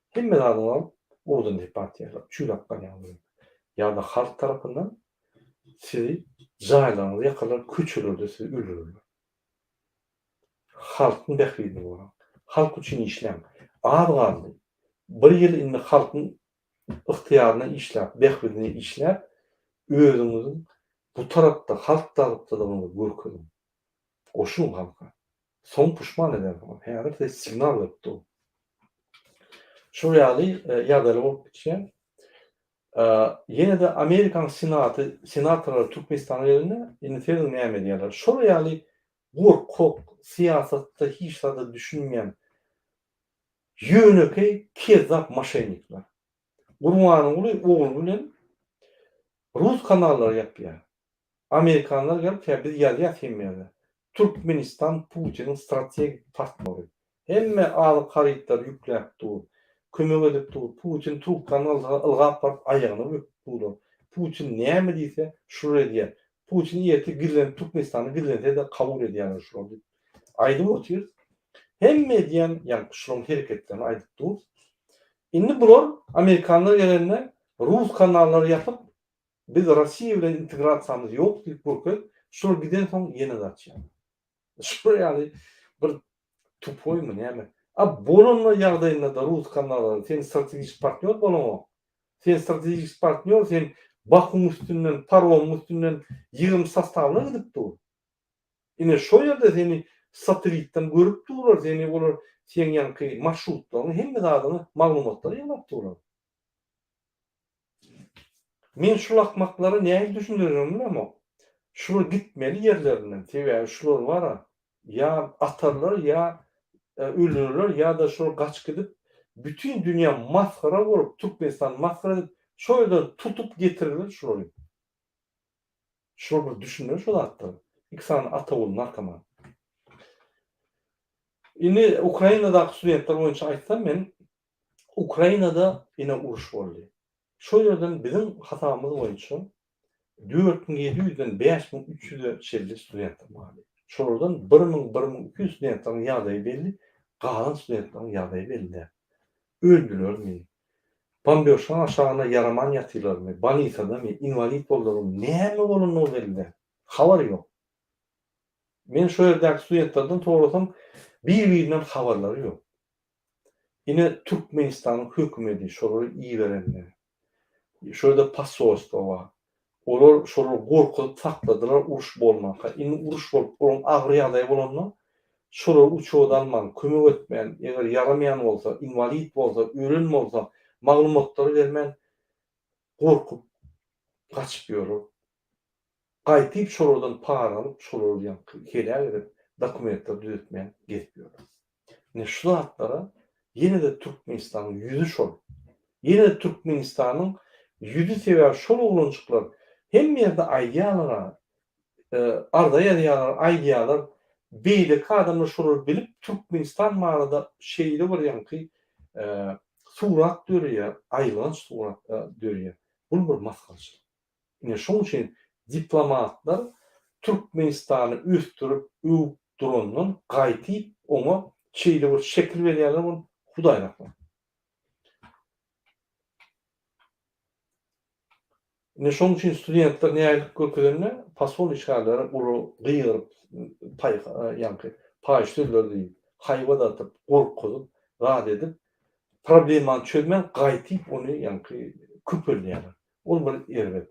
Hemme zadyňy alyp owdan depä atýarlar, çüýräp galýaňyz. Ýa-da halk tarapyndan sizi jaýlaryňyzy ýakarlar, köçelerde sizi öldürerler. Halkyň bähbidini goraň. Halk üçin işläň. Az galdy. Bir ýyl indi halkyň ygtyýaryna işläp, bähbidine işläp, özüňiziň bu tarapda, halk tarapdadygyňyzy görkeziň. Goşulyň halka. Soň puşman edersiňiz. Häzir size signal berip dur. Şol ýaly ýagdaýlar bolup geçýär. Ýene-de Amerikanyň Senaty, senatorlary Türkmenistana gelende, indi serediň näme edýärler. Şol ýaly gorkak, syýasatda hiç zada düşünmeýän ýönekeý kezzap moşennikler. Gurbanguly ogly bilen rus kanallary ýapýar. Amerikanlar gelip hä biz ýazýas hemme ýerde. Türkmenistan Putiniň strategik partnory. Hemme azyk harytlary ýükläp dur. Kömek edip dur. Putin trubkany alsa ylgap baryp aýagyny öpüp durlar. Putin näme diýse şular edýär. Putin ertir gizlenip Türkmenistanda gizlense-de kabul edýärler şular diýip aýdyp otyr. Hemme edýän ýaňky şularyň hereketlerini aýdyp dur. Indi bular amerikanlar gelende rus kanallary ýapyp Biz Rossiýa bilen integrasiýamyz ýok diýip görkez, şular gidensoň ýene-de açýarlar. Şular ýaly bir tupoýmy näme? A bolanda ýagdaýynda-da rus kanallary sen strategik partnýor bolaňok. Sen strategik partnýor sen Bakuň üstünden, paromyň üstünden 20 sostawlar gidip dur. Ine şo ýerde seni satelitden görüp durlar, seni olar seň ýaňky marşrutlaryňy hemme zadyňy maglumatlary ýygnap durlar. Men şul akmaklara nähili düşündirjegimi bilemok. Şular gitmeli ýerlerinden, sebäbi şular bara ýa atarlar ýa öldürerler ýa-da şular gaçyp gidip bütin dünýä masgara bolup Türkmenistany masgara edip şo ýerden tutup getirerler şulary. Şular bir düşünmeli şu zatlara. Iki sany ata ogul narkoman. Indi Ukrainadaky studentler boýunça aýtsam men Ukrainada ine uruş boldy. Şol ýerden biziň hasabymyz boýunça 4700-den 5300-e çenli studentler bardy. Şolardan 1000, 1200 studentleriň ýagdaýy belli, galan studentleriň ýagdaýy belli däl. Öldülermi? Bombežkaň aşagynda ýaraman ýatyrlarmy? Bolnisadamy? Inwalid boldularmy? Näme bolandygy belli däl. Habar ýok. Men şo ýerdäki studentlerden sorasam, bir-birinden habarlary ýok. Ine Türkmenistanyň hökümedi şolary iberende, şo ýerde posolstwo bar. Olar şolary gorkuzyp sakladylar uruş bolmanka. Indi uruş bolup olaryň agyr ýagdaýy bolanda şolary uçoda alman, kömek etmän, eger ýaramaýan bolsa, inwalid bolsa, ölen bolsa maglumatlary bermän gorkup gaçyp ýörler. Gaýtyp şolardan para alyp, şolary ýaňky heläk edip, dokumentleri düzetmän gezip ýörler. Ine şu zatlara ýene-de Türkmenistanyň ýüzi şol. Ýene-de Türkmenistanyň ýüzi sebäbi şol oglanjyklar hemme ýerde aýdýarlar-a, arza ýazýarlar, aýdýarlar. Beýleki adamlar şolary bilip Türkmenistan barada şeýle bir ýaňky surat döreýär, aýylganç surat döreýär. Bul bir masgaraçylyk. Ine şoň üçin diplomatlar Türkmenistany ösdürip öwüp durandan gaýtyp oňa şeýle bir şekil berýärler ol Hudaý saklasyn. Ine şoň üçin studentler nägilik görkezende posol işgärleri olara gygyryp paý ýaňky paýyş sözler diýip haýbat atyp gorkuzyp zat edip problemany çözmän gaýtyp ony ýaňky köpeldýärler. Ol bir erbet.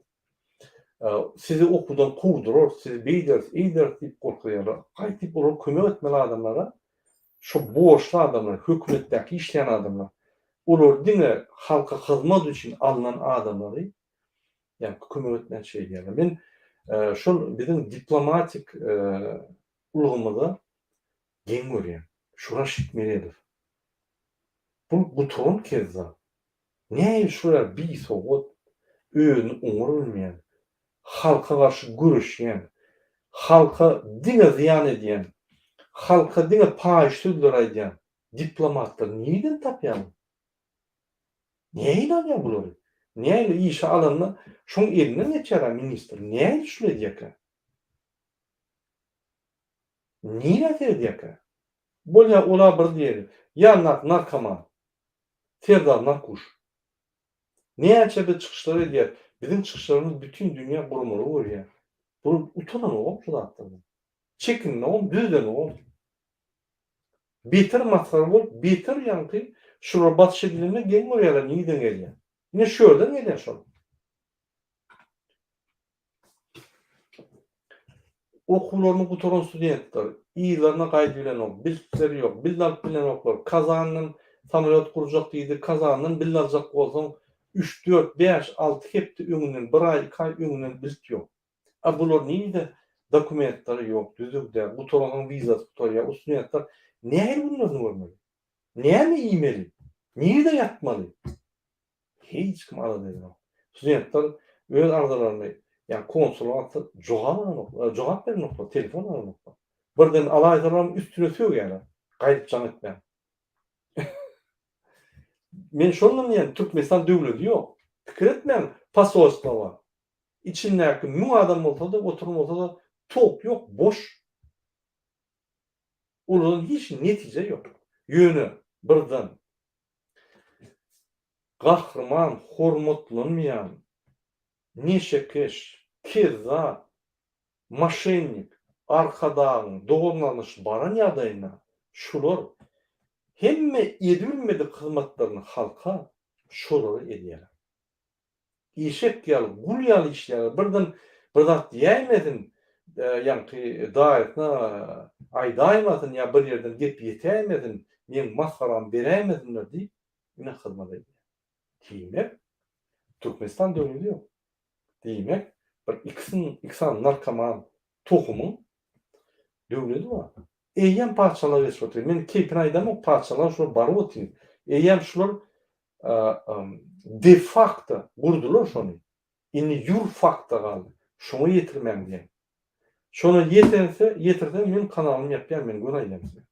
Sizi okuwdan kowdurarys, sizi beýderis, eýderis diýip gorkuzýarlar. Gaýtyp olara kömek etmeli adamlara şo borçly adamlar, hökümetdäki işleýän adamlar, olar diňe halka hyzmat üçin alnan adamlary ýa kömek etmän şeýdýärler. Men şol biziň diplomatik ulgamyza geň görýän. Şu Raşid Meredow. Bu gutaran kezzap. Nähili şular bisowat, özüni oňar bilmeýän, halka garşy göreşýän, halka diňe zyýan edýän, halka diňe paýyş sözler aýdýan diplomatlary nireden tapýaň? Nähili alýaň bulary? Nähili işe alanda şoň elinden geçýär-ä ministr, nähili şuny edýärkä? Nirä seredýärkä? Bolýa ola bir diýeli, ýanyndaky narkoman. Serdar Narkuş. Näçe biz çykyşlar edýäs, biziň çykyşlarymyz bütin dünýä guramalar görýär. Bular utananogam şu zatlardan. Çekinenogam, düzlenogam. Beter masgara bolup, beter ýaňky şular basyş edilende geň görýärler nirden gelýär. Ine şu ýerden gelýär şol. Okuwlaryny gutaran studentler yzlaryna gaýdyp bilenok, biltleri ýok, bilt alyp bilenoklar. Kazandan samolýot gurjak diýdi, Kazandan bilt aljak bolsaň, üç, dört, bäş, alty hepde öňünden, bir aý, iki aý öňünden bilt ýok. A bular nirde dokumentleri ýok, düzüw däl, gutaransoň wizasy gutarýar. O studentler nähili günlerini görmeli? Näme iýmeli? Nirde ýatmaly? Hiç kim alada edenok. Studentler öz arzalaryny ýa konsula atsa jogap alanoklar, jogap berenoklar, telefon alanoklar. Birden alaýsalaram üstüne sögýärler. Gaýdyp jaň etmäň. Men şondan diýýän, Türkmenistan döwleti ýok. Pikir etmäň, posolstwo bar. Içindäki müň adam bolsa-da, oturan bolsa-da tok ýok, boş. Olardan hiç netije ýok. Ýöne birden Gahryman hormatlanmaýan neşekeş, kezzap, moşennik Arkadagyň dogan-garyndaşy baran ýagdaýynda şular hemme edibilmedik hyzmatlaryny halka şolara edýärler. Eşek ýaly, gul ýaly işleýärler. Birden bir zat diýäýmesin, ýaňky daýysyna aýdaýmasyn ýa bir ýerden gep ýetäýmesin, meň masgaramy beräýmesinler diýip, ine hyzmat edýär. Diýmek, Türkmenistan döwleti ýok. Diýmek, bir ikisiniň, iki sany narkoman tohumyň döwleti bar. Eýýäm patyşalar geçip otyr. Men keýpine aýdamok, patyşalar şular baryp otyr. Eýýäm şular de facto gurdular şony. Indi ýur fakta galdy. Şoňa ýetirmäň diýen. Şona ýetense, ýetirse men kanalymy ýapýan, men göni aýdýan size.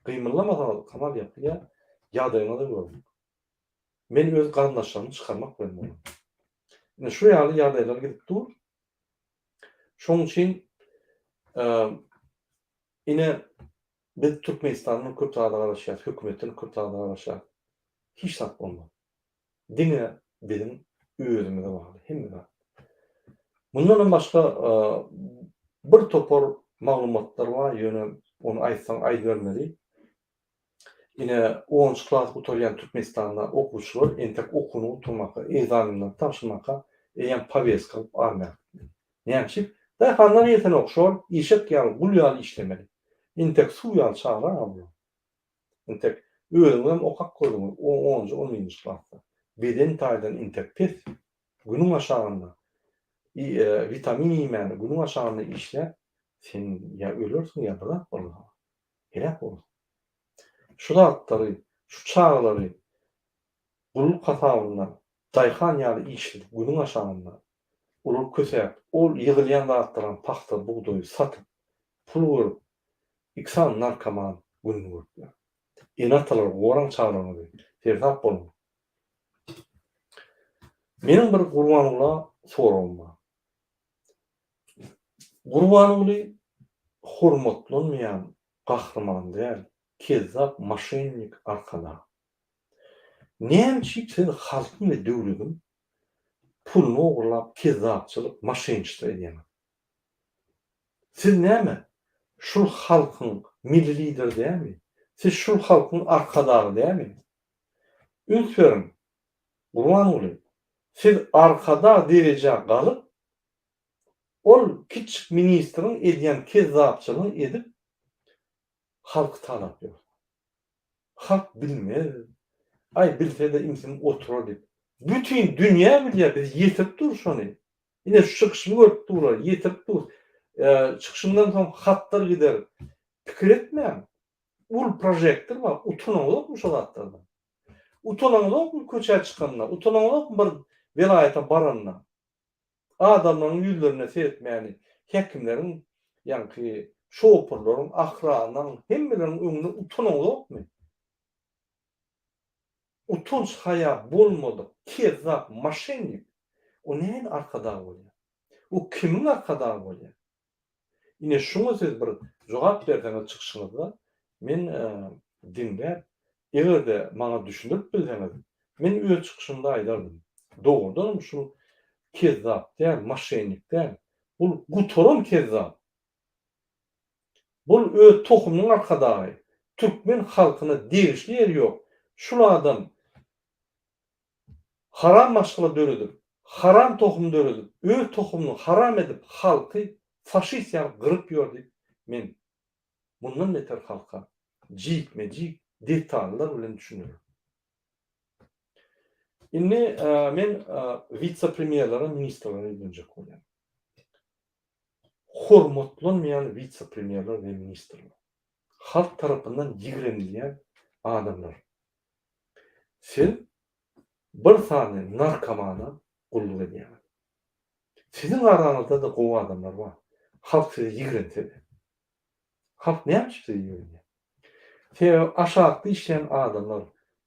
Gymyldamasaňyz kanal ýapylýar, ýagdaýyňyzy görüň. Men öz garyndaşlarymy çykarmak bilen bolan. Ine şu ýaly ýagdaýlar gidip dur. Şonuň üçin ine biz Türkmenistandan köp zada garaşýarys, hökümetden köp zada garaşýarys. Hiç zat bolmaz. Diňe biziň özümize bagly hemme zat. Mundan hem başga bir topar maglumatlar bar, ýöne ony aýtsaň aýdybermeli. Ine, onunjy klas gutarýan Türkmenistanda okuwçylar entek okuwyny gutarmaka, ekzamenlerini tabşyrmaka eýýäm poweska alyp armiýa gitmeli. Näme üçin? Daýhanlar ýetenok, şol işek ýaly, gul ýaly işlemeli. Entek suw ýaly çagalar-a bular. Entek özüňizem okap gördüňiz, onunjy, on birinji klasda. Beden taýdan entek pes. Günüň aşagynda witamin iýmäni, günüň aşagynda işläp, sen ýa ölersiň, ýa bir zat bolar saňa. Heläk bolarsyň. Şu zatlary, şu çagalary gulluk hasabynda daýhan ýaly işledip günüň aşagynda olar kösäp, ol ýygylýan zatlaram pagta, bugdaýy satyp, pul görüp, iki sany narkoman gününi görüpler. Ene-atalar goraň çagalaryňyzy, seresap boluň. Meniň bir Gurbangula soragym bar. Gurbanguly hormatlanmaýan gahryman däl, kezzap moşennik arkadag. Näme üçin siz halkyň we döwlediň puluny ogurlap kezzapçylyk moşenniçtwo edýäňiz? Siz näme şul halkyň milli lideri dälmi? Siz şul halkyň arkadagy dälmi? Üns beriň Gurbanguly siz arkadag derejä galyp ol kiçjik ministriň edýän kezzapçylygyny edip halky talap ýörsiňiz. Halk bilmez. Aý bilsede imsim oturar diýip. Bütin dünýä bilýär biz ýetirip durus şony. Ine şu çykyşymy görüp durlar ýetirip dur. Çykyşymdan soň hatlar gider. Pikir etmäň. Uly prožektor bar utanaňyzokmy şo zatlardan. Utanaňyzokmy köçä çykanda, utanaňyzokmy bir welaýata baranda? Adamlaryň ýüzlerine seretmäni, häkimleriň, ýaňky şopurlaryň, ahranaň, hemmeleriň öňünde utanaňyzokmy? Utanç-haýa bolmadyk kezzap moşennik, o nähili arkadag bolýar? O kimiň arkadagy bolýar? Ine şuňa siz bir jogap berseňiz çykyşyňyzda men diňläp, eger-de maňa düşündirip bilseňiz, men öz çykyşymda aýdardym. Dogrudanam şu kezzap däl, moşennik däl. Bul gutaran kezzap. Bul öz tohumynyň arkadagy. Türkmen halkyna degişli ýeri ýok. Şul adam Haram maşgala döredip, haram tohum döredip, öz tohumyny haram edip halky faşist ýaly gyryp ýör diýip men mundan beter halka jikme-jik detallar bilen düşündirerin. Indi men witse-premýerlere, ministrlere ýüzlenjek bolýan. Hormatlanmaýan witse-premýerler we ministrler. Halk tarapyndan ýigrenilýän adamlar. Siz bir sany narkomana gulluk edýäňiz. Siziň araňyzda-da gowy adamlar bar. Halk sizi ýigrense-de. Halk näme üçin sizi ýigrenýär? Sebäbi aşakda işleýän adamlar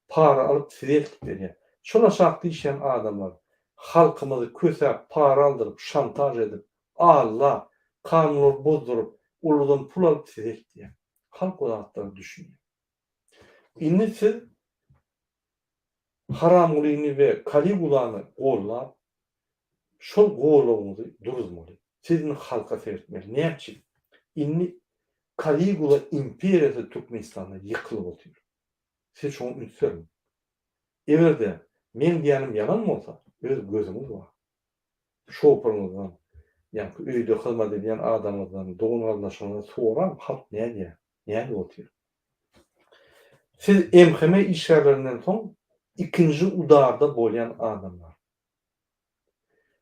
para alyp size eltip berýär. Şol aşakda işleýän adamlar halkymyzy kösäp, para aldyryp, şantaž edip, aldap, kanunlary bozduryp, olardan pul alyp size eltýär. Halk o zatlara düşünýär. Indi siz Haramgulyny we Kaligulany gollap, şol gollawyňyzy duruzmaly. Siz indi halka seretmeli. Näme üçin? Indi Kaligula imperiýasy Türkmenistanda ýykylyp otyr. Siz şoňa üns beriň. Eger-de meň diýýänim ýalan bolsa, öz gözüňiz bar. Şoföriňizden, ýaňky öýde hyzmat edýän adamyňyzdan, dogan-garyndaşyňyzdan soraň, halk nädýär, nädip otyr? Siz MHM işgärlerinden soň ikinji udarda bolýan adamlar.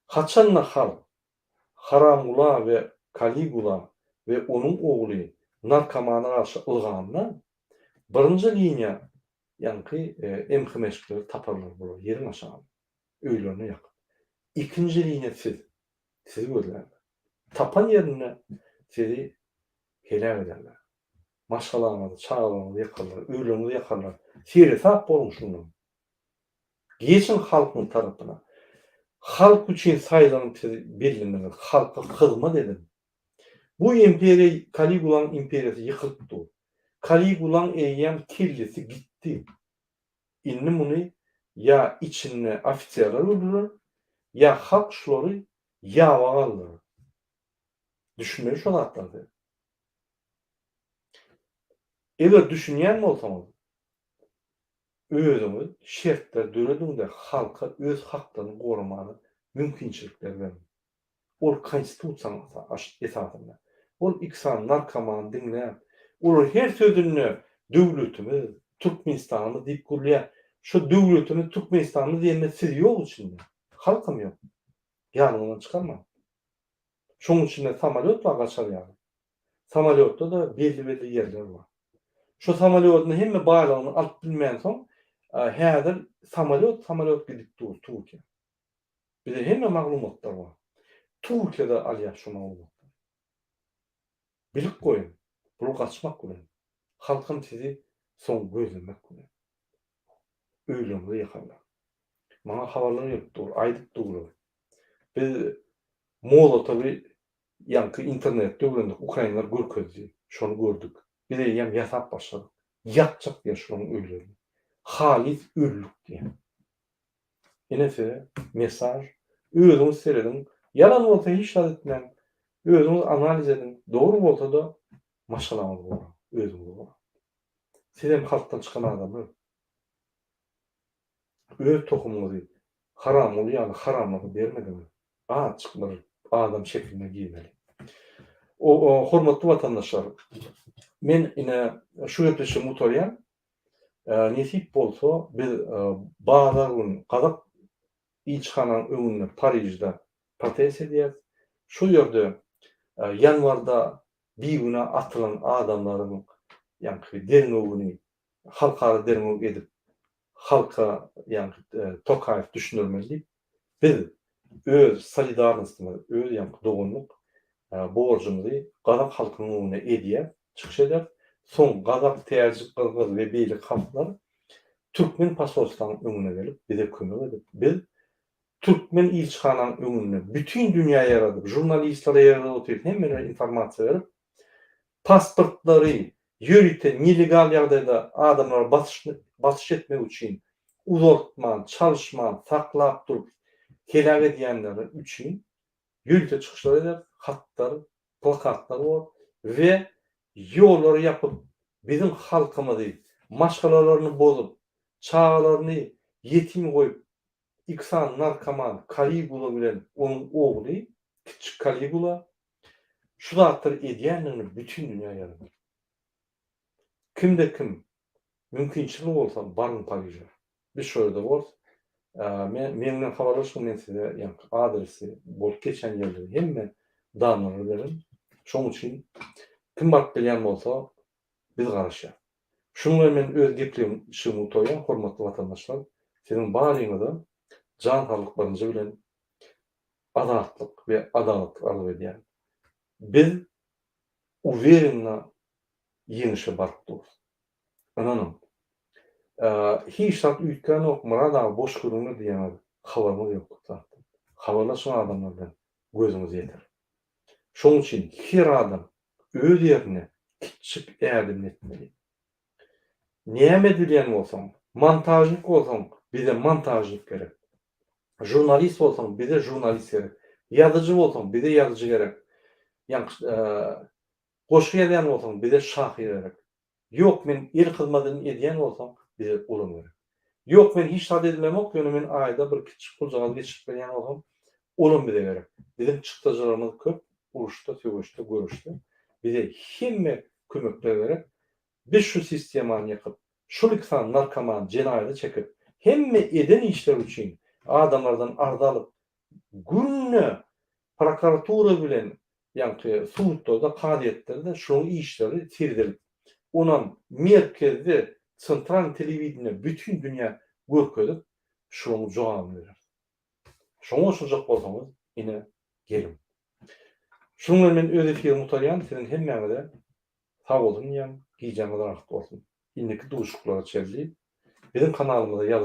Haçanda halk Haramgula we Kaligula we onuň ogly narkomana garşy ylganda, birinji liniýa ýaňky MHM-şikleri taparlar bular ýeriň aşagynda. Öýlerine ýakyp. Ikinji liniýa siz. Sizi gözlärler. Tapan ýerinde sizi heläk ederler. Maşgalaňyzy, çagalaryňyzy ýakarlar, öýleriňizi ýakarlar. Seresap boluň şundan. Geçiň halkyň tarapyna. Halk üçin saýlanyp siz bellendiňiz. Halka hyzmat ediň. Bu imperiýa Kaligulaň imperiýasy ýykylyp dur. Kaligulaň eýýäm kellesi gitdi. Indi muny ýa içinde ofiserler öldürer, ýa halk şulary ýaba galdyrar. Düşünmeli şo zatlara siz. Eger düşünýän bolsaňyz, özüňiz şertler dörediň-de halka öz haklaryny goramaga mümkinçilikler beriň. Ol konstitusiýanyň esasynda. Ol iki sany narkomany diňläp, olar her sözünde döwletimiz, Türkmenistanymyz diýip gürleýär. Şo döwletimiz, Türkmenistanymyz diýende siz ýok içinde. Halkam ýok. Ýadyňyzdan çykarmaň. Şoň içinde samolýot bar gaçar ýaly. Samolýotda-da belli-belli ýerler bar. Şo samolýodyň hemme baýlygyny alyp bilmänsoň, häzir samolýot samolýot gidip dur Türkiýä. Bize hemme maglumatlar bar. Türkiýede alýas şu maglumatlary. Bilip goýuň, bul gaçmak bilen, halkam sizi soň gözlemek bilen. Öýleriňizi ýakarlar. Maňa habarlar gelip dur, aýdyp durlar. Biz Molotowy ýaňky internetde öwrendik, ukrainler görkezdi, şony gördük. Biz eýýäm ýasap başladyk. Ýakjak diýýär şularyň öýlerini. Halys öldük diýýär. Ine size mesaj. Özüňiz serediň. Ýalan bolsa hiç zat etmäň. Özüňiz analiz ediň. Dogry bolsa-da maşgalaňyzy goraň. Özüňizi goraň. Siz hem halkdan çykan adamlar. Öz tohumyňyzy Haramguly ýaly haramlara bermediňiz. Azjyk bir adam şekline girmeli. O hormatly watandaşlar, men ine şu gepleşigimi gutarýan. Nesip bolsa biz bazar gün gazak ilçihananyň öňünde Parižde protest edýäs. Şol ýerde ýanwarda bigünä atylan adamlaryň ýaňky derňewini halkara derňew edip. Halka ýaňky Tokaýew düşündirmeli diýip, biz öz solidarnostymyzy, öz ýaňky doganlyk borjumyzy gazak halkynyň öňünde edýäs, çykyş ederis. Soň gazak, täjik, gyrgyz we beýleki halklar türkmen posolstwanyň öňüne gelip, bize kömek edip, biz türkmen ilçihanaň öňünde bütin dünýä ýaradyp, žurnalistlere ýerde otyryp, hemmelere informasiýa berip, pasportlary ýörite nelegal ýagdaýda adamlara basyş basyş etmek üçin uzaltman, çalyşman, saklap durup heläk edýänleri üçin ýörite çykyşlar ederis, hatlar, plakatlar bor we ýollary ýapyp, biziň halkymyzy, maşgalalaryny bozup, çagalaryny ýetim goýup, iki sany narkoman Kaligula bilen onuň ogly, kiçjik Kaligula şu zatlary edýändigini bütin dünýä ýazypdyr. Kimde kim mümkinçiligi bolsa baryň Pariže. Biz şo ýerde borus. Men meň bilen habarlaşyň men size ýaňky adresi bolup geçen ýerleri hemme danlary berin. Şoň üçin kim baryp bilýän bolsa biz garaşýas. Şunuň bilen men öz gepleşigimi gutarýan hormatly watandaşlar siziň baryňyza jan saglyk birinji bilen azatlyk we adalatlyk arzuw edýän. Biz uwerenno ýeňişe baryp durus. Ynanyň. Hiç zat üýtgänok Myrat aga boş gürrüňler diýýäňiz habaryňyz ýok köp zatdan. Habarlaşyň adamlar bilen gözüňiz ýeter. Şoň üçin her adam öz ýerinde kiçjik ädimini etmeli. Näme edilýän bolsaň, montažnik bolsaň bize montažnik gerek. Žurnalist bolsaň bize žurnalist gerek. Ýazyjy bolsaň bize ýazyjy gerek. Ýaňky goşgy ýazýan bolsaň bize şahyr gerek. Ýok men el hyzmadyny edýän bolsaň bize olam gerek. Ýok men hiç zat edemok ýöne men aýda bir kiçjik puljagaz geçirip berýän bolsam olam bize gerek. Biziň çykdajylarymyz köp uruşda söweşde göreşde bize hemme kömekler gerek. Biz şu sistemany ýykyp şul iki sany narkoman jenaýata çekip hemme eden işleri üçin adamlardan arza alyp günde prokuratura bilen ýaňky sudlarda, kazyýetlerde şolaryň işleri seredilip, onam merkezde sentralnyý telewideniýe bütin dünýä görkezip, şolaryň jogabyny bereris. Şoňa goşuljak bolsaňyz, ine, geliň. Şunuň bilen men öz efirimi gutarýan, siziň hemmäňize sag bolsun diýýän, gijäňiz rahat bolsun. Indiki duşuşyklara çenli biziň kanalymyza ýazylyp.